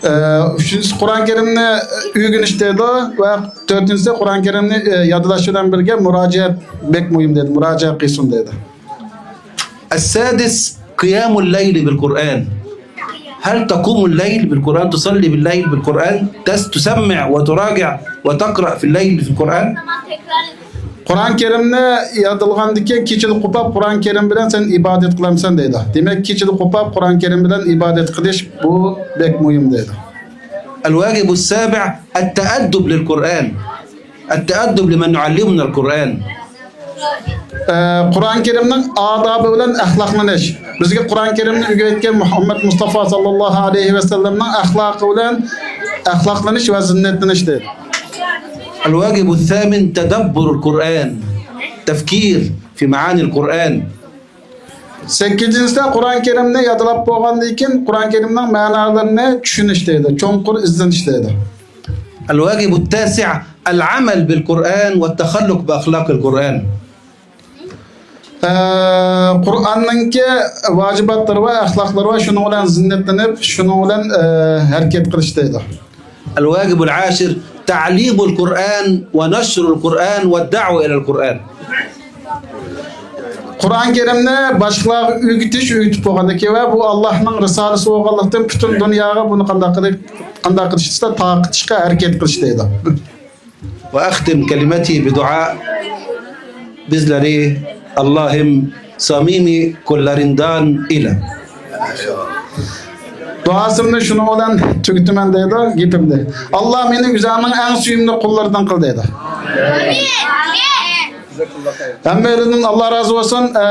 ئە، ئۈچىنچىسى قۇرئان كەرىمنى ئۆگىنىش دەيدۇ ۋە تۆتىنچىسى قۇرئان كەرىمنى، ئە، يادلاش بىلەن بىرگە مۇراجىئەت بەك مۇھىم دەيدۇ، مۇراجىئەت قىلسۇن دەيدۇ. السادس قيام الليل بالقرآن. هل تقوم الليل بالقرآن، تصلي بالليل بالقرآن، تس-، تسمع وتراجع وتقرأ في الليل في القرآن؟ قۇرئان كەرىمنى يادلىغاندىن كېيىن كېچىدە قوپاپ قۇرئان كەرىم بىلەن سەن ئىبادەت قىلامسەن دەيدۇ. دېمەك، كېچىدە قوپاپ قۇرئان كەرىم بىلەن ئىبادەت قىلىش بۇ بەك مۇھىم دەيدۇ. الواجب السابع التأدب للقرآن، التأدب لمن يعلمنا القرآن. ئە، قۇرئان كەرىمنىڭ ئادابى بىلەن ئەخلاقلىنىش. بىزگە قۇرئان كەرىمنى ئۆگەتكەن مۇھەممەد مۇستافا ساللاللاھۇ ئەلەيھى ۋەسەللەمنىڭ ئەخلاقى بىلەن ئەخلاقلىنىش ۋە زىننەتلىنىش دەيدۇ. الواجب الثامن تدبر القرآن، تفكير في معاني القرآن. سەككىزىنچىسى، قۇرئان كەرىمنى يادلاپ بولغاندىن كېيىن قۇرئان كەرىمنىڭ مەنالىرىنى چۈشىنىش دەيدۇ، چوڭقۇر ئىزدىنىش دەيدۇ. الواجب التاسع العمل بالقرآن والتخلق بأخلاق القرآن. ئە، قۇرئاننىڭكى ۋاجىباتلىرى ۋە ئەخلاقلىرى ۋە شۇنىڭ بىلەن زىننەتلىنىپ، شۇنىڭ بىلەن، ئە، ھەرىكەت قىلىش دەيدۇ. الواجب العاشر تعليم القرآن ونشر القرآن والدعوة إلى القرآن. قۇرئان كەرىمنى باشقىلارغا ئۆگىتىش، ئۆگىتىپ بولغاندىن كېيىن ۋە بۇ ئاللاھنىڭ رىسالىسى بولغانلىقتىن پۈتۈن دۇنياغا بۇنى قانداق قىلىش، قانداق قىلىش دېسە، تارقىتىشقا ھەرىكەت قىلىش دەيدۇ. وأختم كلمتي بدعاء. بىزلەرنى ئاللاھىم سەمىمىي قۇللىرىڭدىن ئەيلە. دۇئاسىمنى شۇنىڭ بىلەن تۈگىتىمەن دەيدۇ گېپىمنى. ئاللا مېنى ئۆزۈڭنىڭ ئەڭ سۆيۈملۈك قۇللىرىڭدىن قىل دەيدۇ. ھەممەيلىدىن ئاللا رازى بولسۇن. ئە،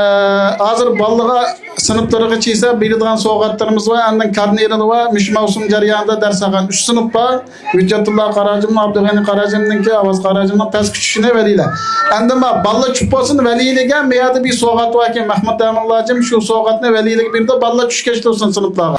ھازىر بالىلارغا سىنىپلىرىغا چىيسا بېرىدىغان سوۋغاتلىرىمىز بار. ئاندىن كارنېرلىرى بار. مۇشۇ مەۋسۇم جەريانىدا دەرس ئالغان ئۈچ سىنىپ بار. ھۆججەتۇللا قاراجىمنىڭ، ئابدۇغېنى قاراجىمنىڭكى، ئاۋاز قاراجىمنىڭ پەسكى چۈشۈشىنى ۋەلىلەر. ئەمدى ما بالىلار چۈشۈپ بولسۇن ۋەلىلىگە، مۇ يەردە بىر سوۋغات باركەن، مەھمۇد ئەمىنلاجىم شۇ سوۋغاتنى ۋەلىلىگە بېرىدۇ، بالىلار چۈشكەچ تۇرسۇن سىنىپلارغا.